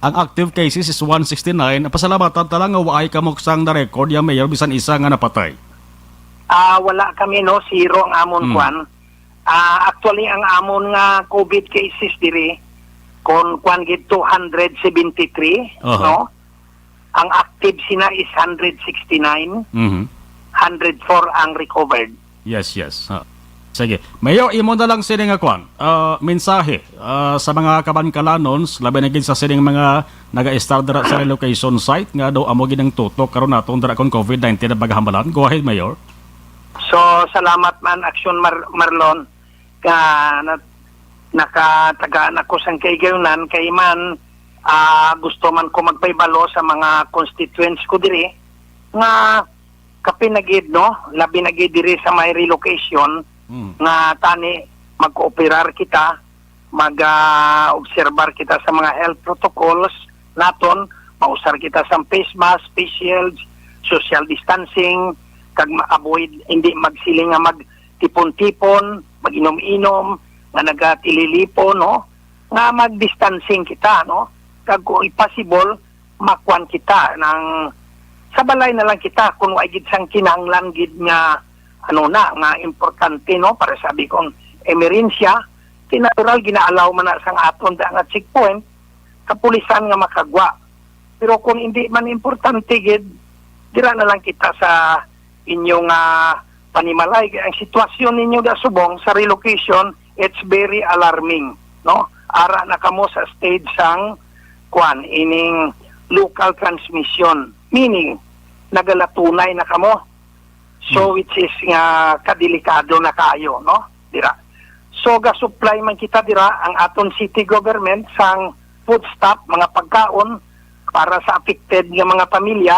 Ang active cases is one sixty-nine. Ang pasalamatan ta lang nga waay kamo sang na-record ya, Mayor, bisan isa nga napatay. Ah, wala kami, no, zero ang amon Hmm. kwan. Ah, actually, ang amon nga COVID cases diri, kon kwan gid, two hundred seventy-three, Aha. no? Ang active sina is hundred sixty-nine, Mhm. hundred four ang recovered. Yes, yes. Ha. Sige. Mayor, imo na lang sini nga kwan, ah, mensahe, ah, sa mga kabankalanons, labi na gid sa sining mga naga-estar dira sa relocation site nga daw amo gid ang tutok karon naton dira kon COVID nineteen ang paghambalan. Go ahead, Mayor. So, salamat man, Action Mar-, Marlon, ka na-, nakatagaan ako sang kaigayunan kay man, ah, gusto man ko magpahibalo sa mga constituents ko diri nga kapin na gid, no, labi na gid diri sa may relocation Mm. nga tani magkooperar kita, mag, ah, obserbar kita sa mga health protocols naton, mausar kita sa face mask, face shields, social distancing, kag ma-avoid, hindi magsiling nga magtipon-tipon, mag-inom-inom, nga nagatililipon, no? Nga mag-distancing kita, no? Kag kung possible, makuan kita ng sa balay na lang kita kung wa gid sang kinahanglan gid nga ano na nga importante, no, para sabi kong emerhensya, ti natural ginaalaw man na sang aton da nga checkpoint kapulisan nga makagwa. Pero kung hindi man importante gid, dira na lang kita sa inyo nga panimalay. Kay ang sitwasyon ninyo da subong sa relocation, it's very alarming, no? Ara na kamo sa stage sang kwan, ining local transmission, meaning nagalatunay na kamo. So, Hmm. which is nga kadelikado na kayo, no? Dira. So, ga-supply man kita dira ang aton city government sang food stuff, mga pagkaon para sa affected nga mga pamilya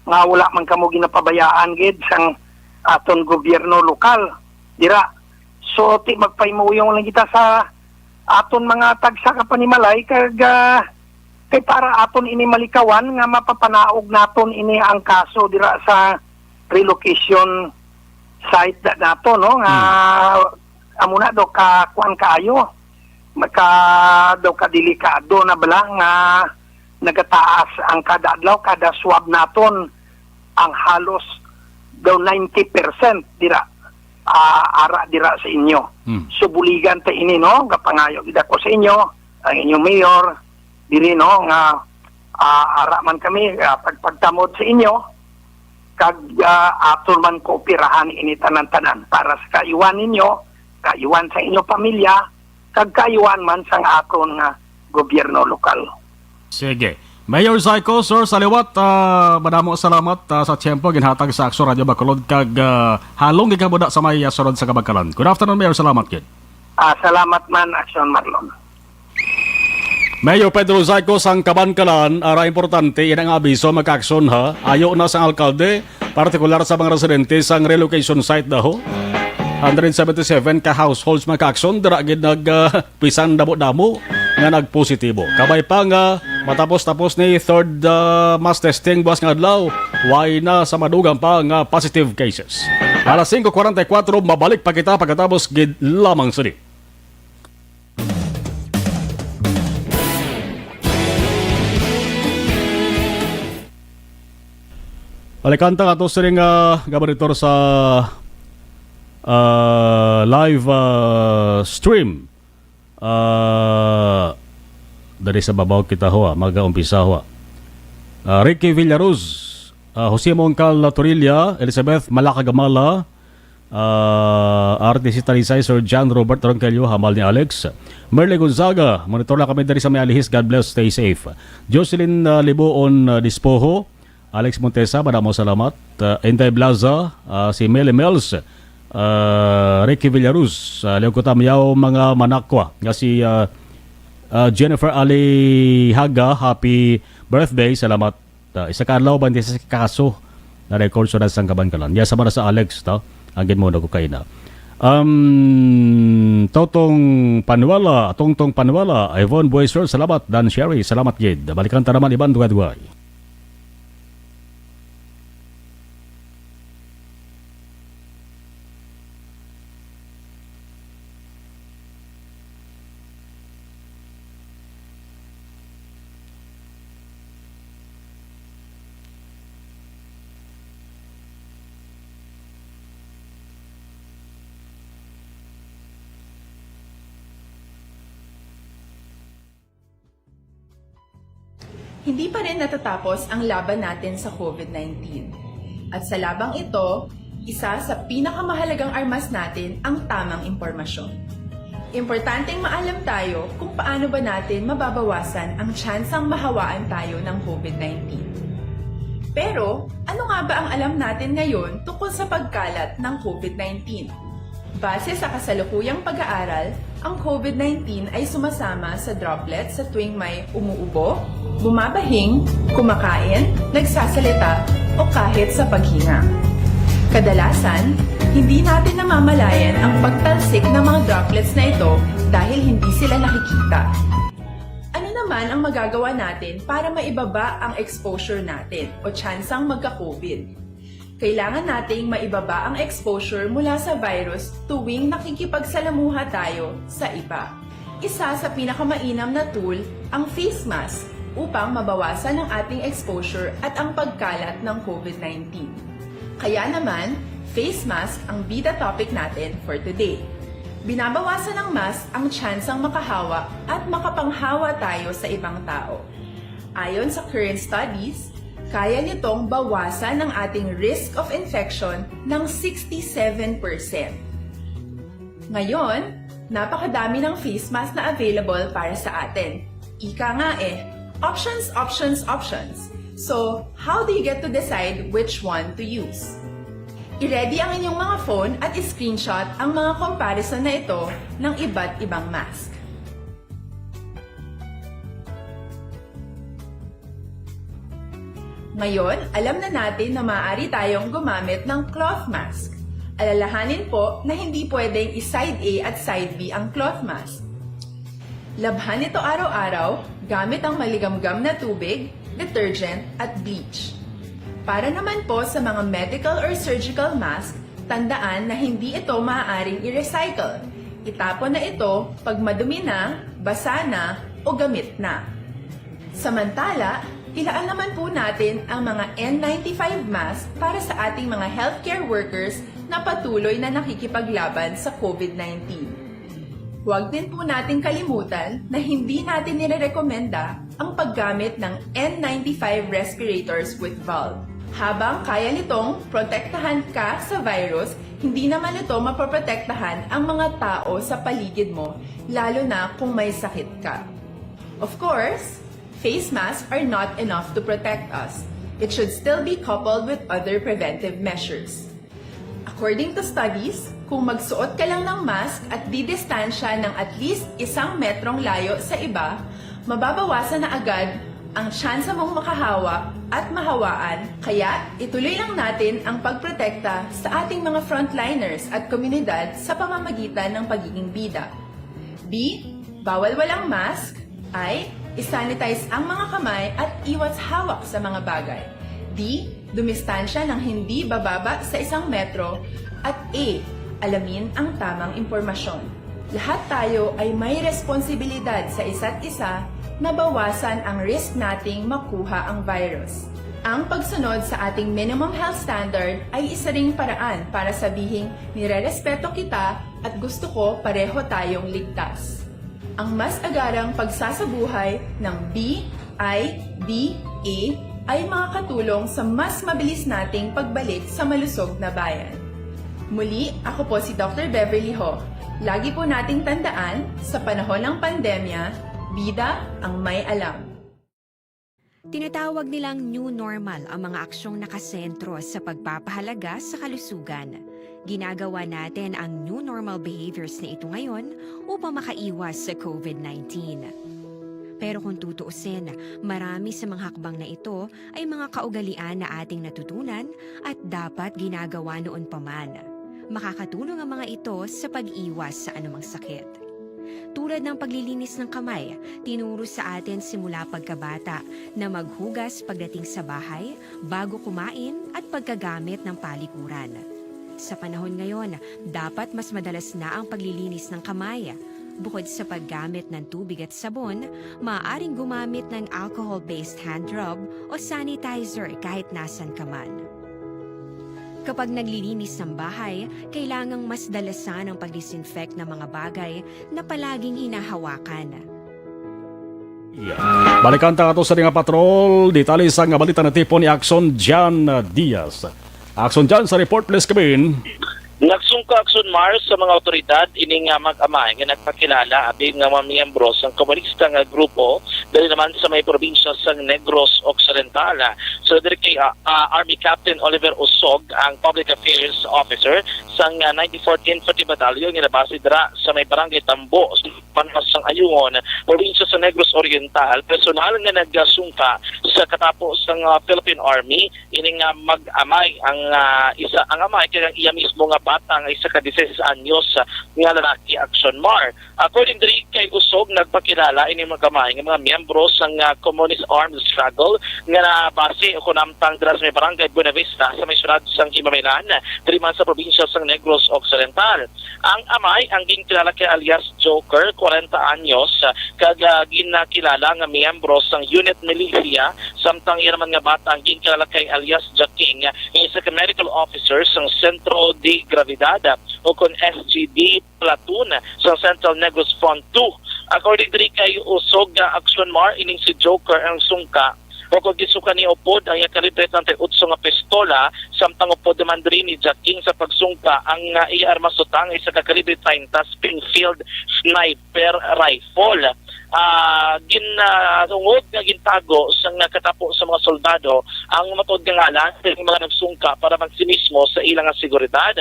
nga wala man kamo ginapabayaan gid sang aton gobyerno lokal dira. So, ti magpahimuyong lang kita sa aton mga tagsa ka panimalay kag, ah, kay para aton ini malikawan nga mapapanaog naton ini ang kaso dira sa relocation site na nato, no, nga Hmm. amo na daw ka kuan kaayo, maka daw ka delikado na bala nga nagataas ang kada adlaw, kada swab naton ang halos daw ninety percent dira, ah, ara dira sa inyo. Hmm. So, buligan ta ini, no? Gapangayo gid ako sa inyo, ang inyong mayor, diri, no, nga, ah, ara man kami, ah, pagpagtamod sa inyo, kag, ah, aton man kooperahan ini tanan-tanan para sa kaiwan ninyo, kaiwan sa inyo pamilya, kag kaiwan man sang aton nga gobyerno lokal. Sige. Mayor Zyko, sir, sa liwat, ah, madamo salamat, ah, sa tiyempo ginhatag sa Aksyon Radio Bacolod kag, ah, halong gikabuda sa may, ah, sunod sa kabagkalan. Good afternoon, Mayor. Salamat gid. Ah, salamat man, Aksyon Marlon. Mayor Pedro Zyko sang Kabankalan, ara importante ina nga abiso, mga ka-aksyon, ha. Ayo na sang alkalde, partikular sa mga residente sang relocation site daho. Hundred seventy-seven ka households, mga ka-aksyon, dira gid nag, ah, bisan damo-damo nga nagpositibo. Kabay pa nga matapos-tapos ni third, ah, mass testing buwas nga adlaw, way na sa madugang pa nga positive cases. Alas singko kuwarenta y kuwatro, mabalik pa kita pagkatapos gid lamang sini. Balikan ta ato sining, ah, gabaritor sa, ah, live, ah, stream. Ah, dali sa babaw kita, ho, ah, mag-umpisa, ho, ah. Ah, Ricky Villaruz, ah, Jose Mongcal Torilla, Elizabeth Malakagamala, ah, R T C Talisay, Sir John Robert Ronquillo, hambal ni Alex. Merly Gonzaga, monitor lang kami diri sa may Alihis. God bless, stay safe. Jocelyn, ah, Liboon, ah, Dispoho, Alex Montesa, madamo salamat. Ah, Inday Blaza, ah, si Meli Mels, ah, Ricky Villaruz, ah, Leo Kutamiao, mga manakwa nga si, ah, ah, Jennifer Alihaga, happy birthday, salamat. Ah, isa ka adlaw, twenty-six ka kaso na record sa Sangkaban Kalan. Ya, sama na sa Alex, to. Ang gid mo na ko kaina. Um, Totong Panuela, Tongtong Panuela, Yvonne Boyser, salamat. Dan Sherry, salamat gid. Balikan ta naman iban duwa-duwa. Hindi pa rin natatapos ang laban natin sa COVID nineteen. At sa labang ito, isa sa pinakamahalagang armas natin ang tamang impormasyon. Importanteng maalam tayo kung paano ba natin mababawasan ang tsansang mahawaan tayo ng COVID nineteen. Pero, ano nga ba ang alam natin ngayon tungkol sa pagkalat ng COVID nineteen? Base sa kasalukuyang pag-aaral, ang COVID nineteen ay sumasama sa droplets sa tuwing may umuubo, bumabahing, kumakain, nagsasalita, o kahit sa paghinga. Kadalasan, hindi natin namamalayan ang pagtalsik ng mga droplets na ito dahil hindi sila nakikita. Ano naman ang magagawa natin para maibaba ang exposure natin o tsansang magka-COVID? Kailangan nating maibaba ang exposure mula sa virus tuwing nakikipagsalamuha tayo sa iba. Isa sa pinakamainam na tool ang face mask upang mabawasan ang ating exposure at ang pagkalat ng COVID nineteen. Kaya naman, face mask ang bida topic natin for today. Binabawasan ng mask ang tsansang makahawa at makapanghawa tayo sa ibang tao. Ayon sa current studies, kaya nitong bawasan ang ating risk of infection ng sixty-seven percent. Ngayon, napakadami ng face mask na available para sa atin. Ika nga eh, options, options, options. So, how do you get to decide which one to use? I-ready ang inyong mga phone at i-screenshot ang mga comparison na ito ng iba't ibang mask. Ngayon, alam na natin na maaari tayong gumamit ng cloth mask. Alalahanin po na hindi pwedeng i-side A at side B ang cloth mask. Labhan ito araw-araw gamit ang maligamgam na tubig, detergent, at bleach. Para naman po sa mga medical or surgical mask, tandaan na hindi ito maaaring i-recycle. Itapon na ito pag madumi na, basa na, o gamit na. Samantala, ilaan naman po natin ang mga N ninety-five mask para sa ating mga healthcare workers na patuloy na nakikipaglaban sa COVID nineteen. Huwag din po nating kalimutan na hindi natin nirerekomenda ang paggamit ng N ninety-five respirators with valve. Habang kaya nitong protektahan ka sa virus, hindi naman ito mapoprotektahan ang mga tao sa paligid mo, lalo na kung may sakit ka. Of course, face masks are not enough to protect us. It should still be coupled with other preventive measures. According to studies, kung magsuot ka lang ng mask at didistansya ng at least isang metrong layo sa iba, mababawasan na agad ang tsansa mong makahawa at mahawaan. Kaya, ituloy lang natin ang pagprotekta sa ating mga frontliners at komunidad sa pamamagitan ng pagiging bida. B, bawal walang mask. I, isanitize ang mga kamay at iwas hawak sa mga bagay. D, dumistansya ng hindi bababa sa isang metro. At A, alamin ang tamang impormasyon. Lahat tayo ay may responsibilidad sa isa't isa na bawasan ang risk nating makuha ang virus. Ang pagsunod sa ating minimum health standard ay isa ring paraan para sabihing nirerespeto kita at gusto ko pareho tayong ligtas. Ang mas agarang pagsasabuhay ng B I D A ay makakatulong sa mas mabilis nating pagbalik sa malusog na bayan. Muli, ako po si Doctor Beverly Ho. Lagi po nating tandaan, sa panahon ng pandemya, bida ang may alam. Tinatawag nilang new normal ang mga aksyong nakasentro sa pagpapahalaga sa kalusugan. Ginagawa natin ang new normal behaviors na ito ngayon upang makaiwas sa COVID nineteen. Pero kung tutuusin, marami sa mga hakbang na ito ay mga kaugalian na ating natutunan at dapat ginagawa noon pa man. Makakatulong ang mga ito sa pag-iwas sa anumang sakit. Tulad ng paglilinis ng kamay, tinuro sa atin simula pagkabata na maghugas pagdating sa bahay, bago kumain, at pagkagamit ng palikuran. Sa panahon ngayon, dapat mas madalas na ang paglilinis ng kamay. Bukod sa paggamit ng tubig at sabon, maaaring gumamit ng alcohol-based hand rub o sanitizer kahit nasan ka man. Kapag naglilinis ng bahay, kailangang mas dalasan ang pag-disinfect ng mga bagay na palaging hinahawakan. Balikan ta ato sa nga patrol. Detalye sa nga balita natipon ni Axon Jan Diaz. Axon Jan sa report, please, Kabin. Nagsungka, Axon Mar, sa mga awtoridad ini nga mag-amay nga nagpakilala abi nga mga miyembro sang komunista nga grupo dali naman sa may probinsya sang Negros Occidental. So, diri kay, ah, ah, Army Captain Oliver Usog, ang Public Affairs Officer sang, ah, ninety-fourth Infantry Battalion nga nabase dira sa may Barangay Tambo, sa Panwas sang Ayungon, probinsya sa Negros Oriental, personal nga nagasungka sa katapo sang, ah, Philippine Army. Ini nga mag-amay ang, ah, isa, ang amay kay ang iya mismo nga bata nga isa ka dieciséis anyos, ah, nga lalaki, Axon Mar. According diri kay Usog, nagpakilala ini mga kamay nga mga miyembro sang, ah, Communist Armed Struggle nga nabase o kunamtang dira sa may Barangay Buenavista sa may syudad sang Himamaylan, diri man sa probinsya sang Negros Occidental. Ang amay ang ginkilala kay alias Joker, kwarenta anyos, ah, kag, ah, ginakilala nga miyembro sang Unit Militia, samtang iya naman nga bata ang ginkilala kay alias Jaking, nga isa ka medical officer sang Centro de Gravidad, o kon S G D platoon sa Central Negros Front two. According diri kay Usog nga Axon Mar, ining si Joker ang sungka, o kon gisuka ni upod ang iya kalibre treinta y ocho nga pistola, samtang upod naman diri ni Jaking sa pagsungka ang, ah, iya armas utang, isa ka kalibre treinta Springfield sniper rifle. Ah, gin, ah, tungod nga gintago sa nga katapo sa mga soldado ang matuod nga ngalan sa mga nagsungka para man si mismo sa ila nga seguridad.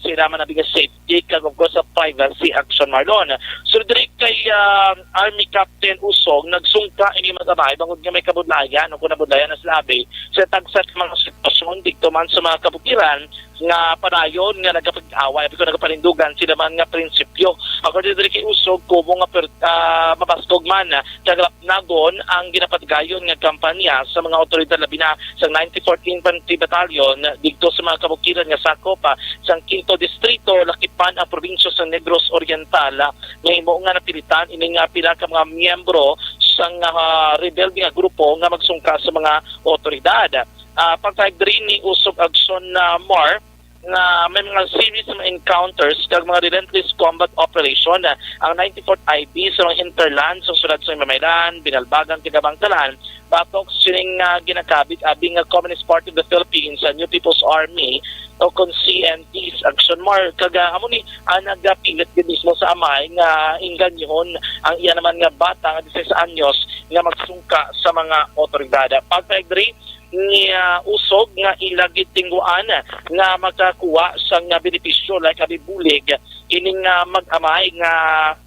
sa ila man abi nga safety kag, of course, sa privacy, Action Marlon. So, diri kay, ah, Army Captain Usog, nagsungka ini mag-amay bangod nga may kabudlayan o kung nabudlayan na sila abi sa tagsa ka mga sitwasyon didto man sa mga kabukiran nga padayon nga nagapag-away, abi ko nagapanindugan sila man nga prinsipyo. According diri kay Usog, kumo nga per-, ah, mabaskog man kag lapnagon ang ginapatigayon nga kampanya sa mga awtoridad, labi na sa ninety-fourth Infantry Battalion didto sa mga kabukiran nga sakop, ah, sang Quinto Distrito, lakip man ang probinsya sa Negros Oriental, ah, nga amo nga napilitan ini nga pila ka mga miyembro sang, ah, rebelde nga grupo nga magsungka sa mga awtoridad. Ah, pagpahayag diri ni Usog Action, ah, Mar, nga may mga series nga encounters kag mga relentless combat operation, ah, ang ninety-fourth I B sa mga hinterland sa syudad sa Mamaylan, Binalbagan, kag Abangkalan, batok sining, ah, ginakabig-abi nga Communist Party of the Philippines, sa New People's Army, o kon C N P, Action Mar, kag, ah, amo ni ang nagapilit gid mismo sa amay nga inganyohon ang iya naman nga bata nga diseis anyos nga magsungka sa mga awtoridad. Pagpahayag diri, ni, ah, Usog nga ila gid tinguhaan nga makakuha sang, ah, benepisyo, like abi bulig, ining, ah, mag-amay nga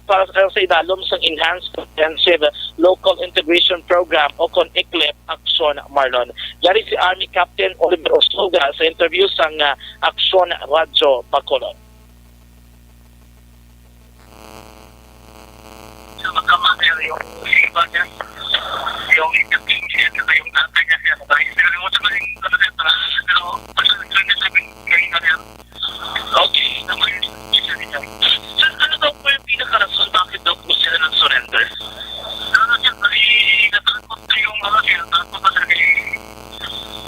para sa, sa idalom sang Enhanced Comprehensive Local Integration Program o kon ECLIP, Action Marlon. Yari si Army Captain Oliver Usog, ah, sa interview sang, ah, Action Radyo Bacolod. Sa magkama, sir, yung sipa niya, yung interview niya, saka yung tatay niya, sir. Nakalimutan ko yung ano, sir, pangalan, pero basta nag-twenty-seven kanina, sir. Okay, naman yung isa niya. Sir, ano daw po yung pinakarason bakit daw po sila nag-surrender? Ano, sir, kasi natakot na yung, ano, sir, takot na, sir, kay,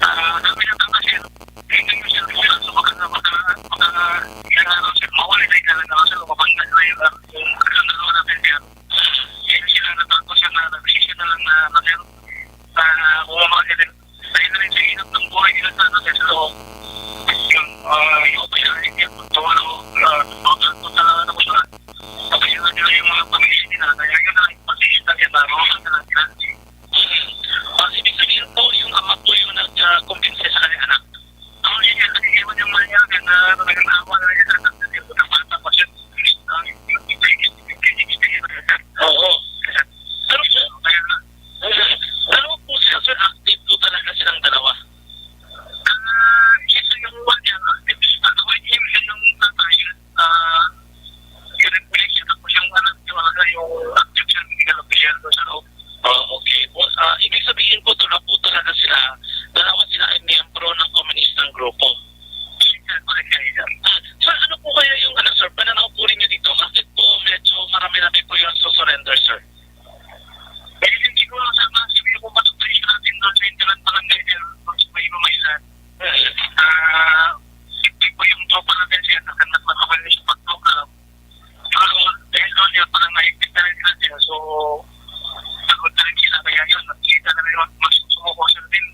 ah, sabi ng tangka, sir, hindi yung, sir, sir, so baka, baka, baka, yung, ano, sir, mawala na yung, ano, sir, mabangga na yung, ano, yung, ano, natin, sir. Kaya sila natakot, sir, na nag-decision na lang na, na, sir, na bumaba sila. Dahil na rin sa hirap ng buhay nila sa, ano, sir, sa loob. Yun, ah, yung kaya, hindi ako tumalo, ah, tumalo sa, ano, sir. Pabayaan nila yung mga pamilya nila, kaya yun na lang yung position na yun, na, na, na, na, Ah, ibig sabihin po, yung ama po yung nagkumbinsi sa kanyang anak. Ang hindi niya kasi iwan yung mga niya, na nagkakawa na niya sa anak niya, yung bata pa siya. Ang Oo. Pero, pero po sila, sir, active po talaga silang dalawa. Ah, yes, sir, yung one niya, active siya. Ako, yung, yung tatay, ah, yung nag-break siya, tapos yung anak niya, wala na yung active siya, hindi ka official doon sa loob. Oh, okay. Well, ah, ibig sabihin po, dalawa po talaga sila, dalawa sila ay miyembro ng komunistang grupo. Yes, sir, correct, sir. Hmm. Sir, ano po kaya yung, ano, sir, pananaw po ninyo dito? Bakit po medyo marami-rami po yung nagsusurrender, sir? Eh, hindi ko sa mga civil ko matutuloy sa atin doon sa Interan Barangay, sir, doon sa may Mamailan. Ah, hindi po yung tropa natin siya, nakanap na kami sa pagprogram. Pero dahil doon yun, parang nahigpit na rin sila siya. So, takot na rin sila. Kaya yun, nakikita na rin mag-, magsumuko sila din.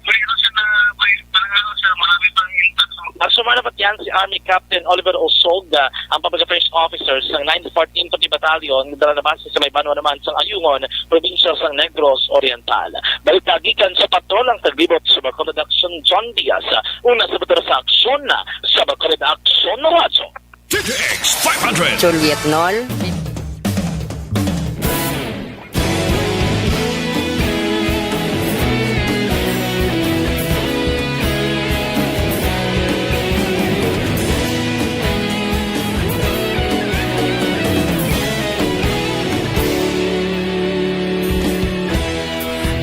Pero yun, sir, na may, parang ano, sir, marami pang intact sa At sumalabot yan si Army Captain Oliver Osog, ah, ang Public Affairs Officer sa ninety-fourth Infantry Battalion, nga dala na base sa may banwa naman sang Ayungon, probinsya sang Negros Oriental. Balita gikan sa Patrol ang Taglibot sa Bacolod Action, John Diaz, una sa Batero sa Aksyon, sa Bacolod Action Radyo. D T X five hundred. Juliet Nol.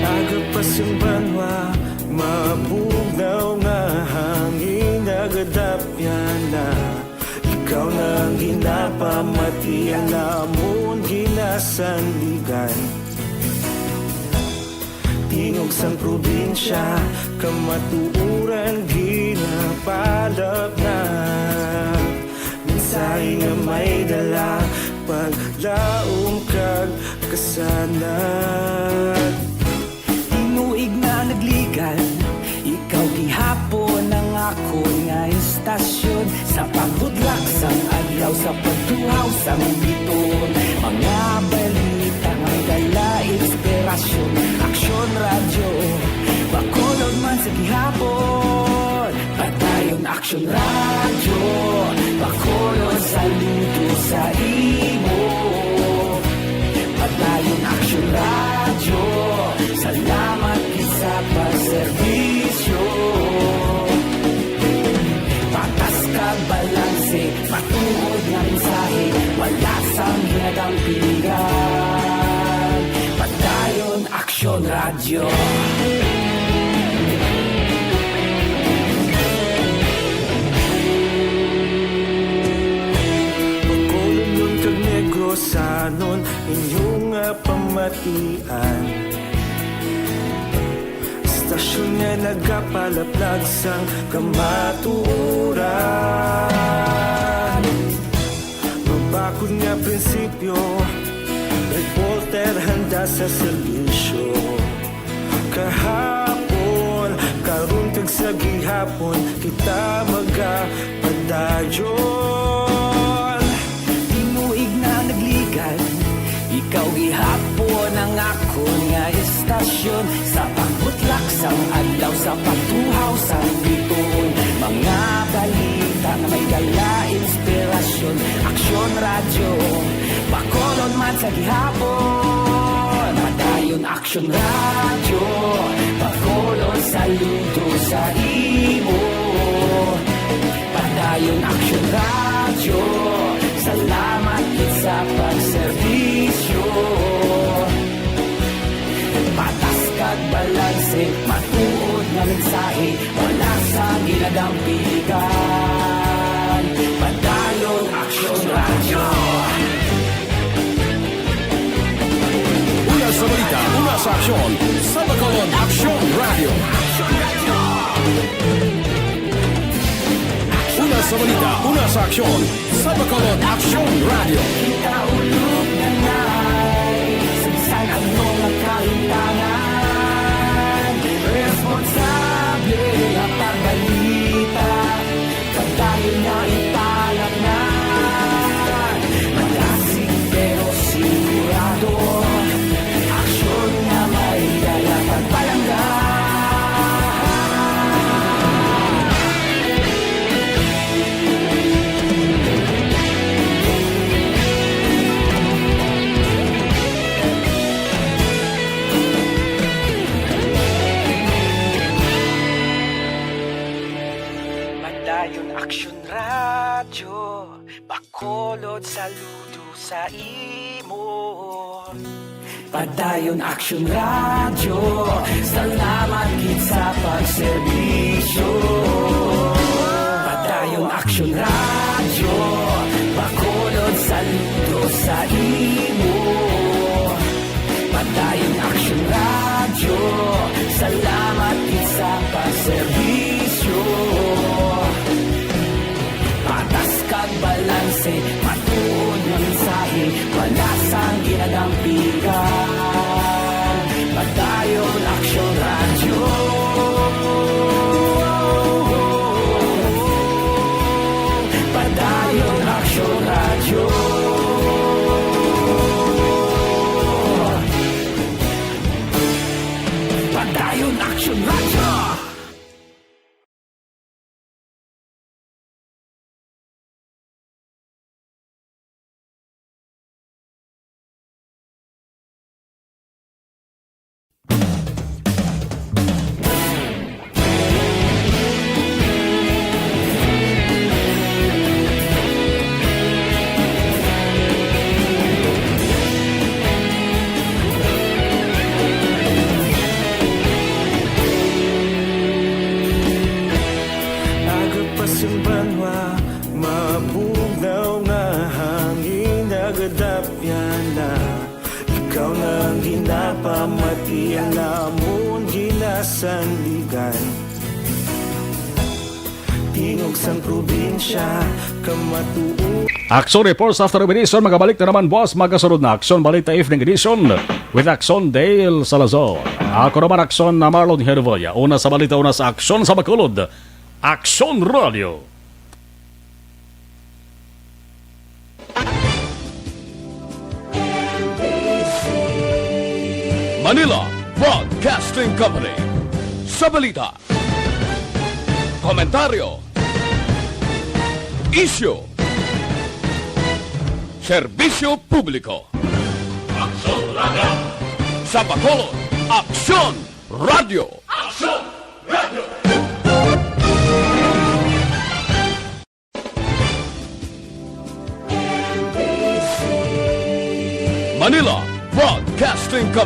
Agapas ang banwa, mabugnaw nga hangin, nagadapyan na. Ikaw na ang ginapamati, ang amon ginasandigan. Tingog sang probinsya, kamatuoran ginapalapnat. Mensahe nga may dala, paglaom kag kasanag. Tinuig na nagligan, ikaw gihapon ang akon nga istasyon. Sa pagbudlak sang adlaw, sa pagtuhaw sang bituon, mga balita nga may dala inspirasyon. Aksyon Radyo, Bacolod man sa gihapon, padayon Action Radio, pakulon, saludo sa imo. Padayon Action Radio, salamat gid sa pagserbisyo. Patas kag balanse, matuod nga mensahe, wala sang ginadampigan. Padayon Action Radio. Bacolodnon kag Negrosanon, inyo nga pamatian. Estasyon nga nagapalaplag sang kamatuoran. Mabakod nga prinsipyo, reporter handa sa serbisyo. Kahapon, karon kag sa gihapon, kita magapadayon. Tinuig na nagligad, ikaw gihapon ang akon nga estasyon. Sa pagbutlak sang adlaw, sa pagtuhaw sang bituon, mga balita nga may dala inspirasyon. Aksyon Radyo, Bacolod man sa gihapon. Padayon Aksyon Radyo, Bacolod, saludo sa imo. Padayon Aksyon Radyo, salamat gid sa pagserbisyo. Patas kag balanse, matuod nga mensahe, wala sang ginadampigan. Padayon Aksyon Radyo. Una sa balita, una sa aksyon, sa Bacolod Aksyon Radyo. Una sa balita, una sa aksyon, sa Bacolod Aksyon Radyo. Kita ulog na nai, sa bisan ano nga kahintangan, responsable nga pagbalita, pagdayon nga ipalatnan, malasig pero sigurado, aksyon nga may dala pagpalangga. Padayon Aksyon Radyo, Bacolod, saludo sa imo. Padayon Aksyon Radyo, salamat gid sa pagserbisyo. Padayon Aksyon Radyo, Bacolod, saludo sa imo. Padayon Aksyon Radyo, salamat gid sa pagserbisyo. Patas kag balanse, matuod nga mensahe, wala sang ginadampigan. Padayon Aksyon Radyo. Padayon Aksyon Radyo. Padayon Aksyon Radyo. Aga pa sing banwa, mabugnaw nga hangin nagadapyan na. Ikaw na ang ginapamati, ang amon ginasandigan. Tingog sang probinsya, kamatuo. Aksyon Reports after the edition. Magabalik na naman, boss. Magasunod na Aksyon Balita Evening Edition with Aksyon Dale Salazar. Ako naman, Aksyon na Marlon Hervella. Una sa balita, una sa aksyon sa Bacolod. Aksyon Radio. Manila Broadcasting Company. Sa balita, komentaryo, Isyu. Serbisyo publiko. Aksyon Radio. Sa Bacolod, Aksyon Radio. Aksyon Radio. Manila Broadcasting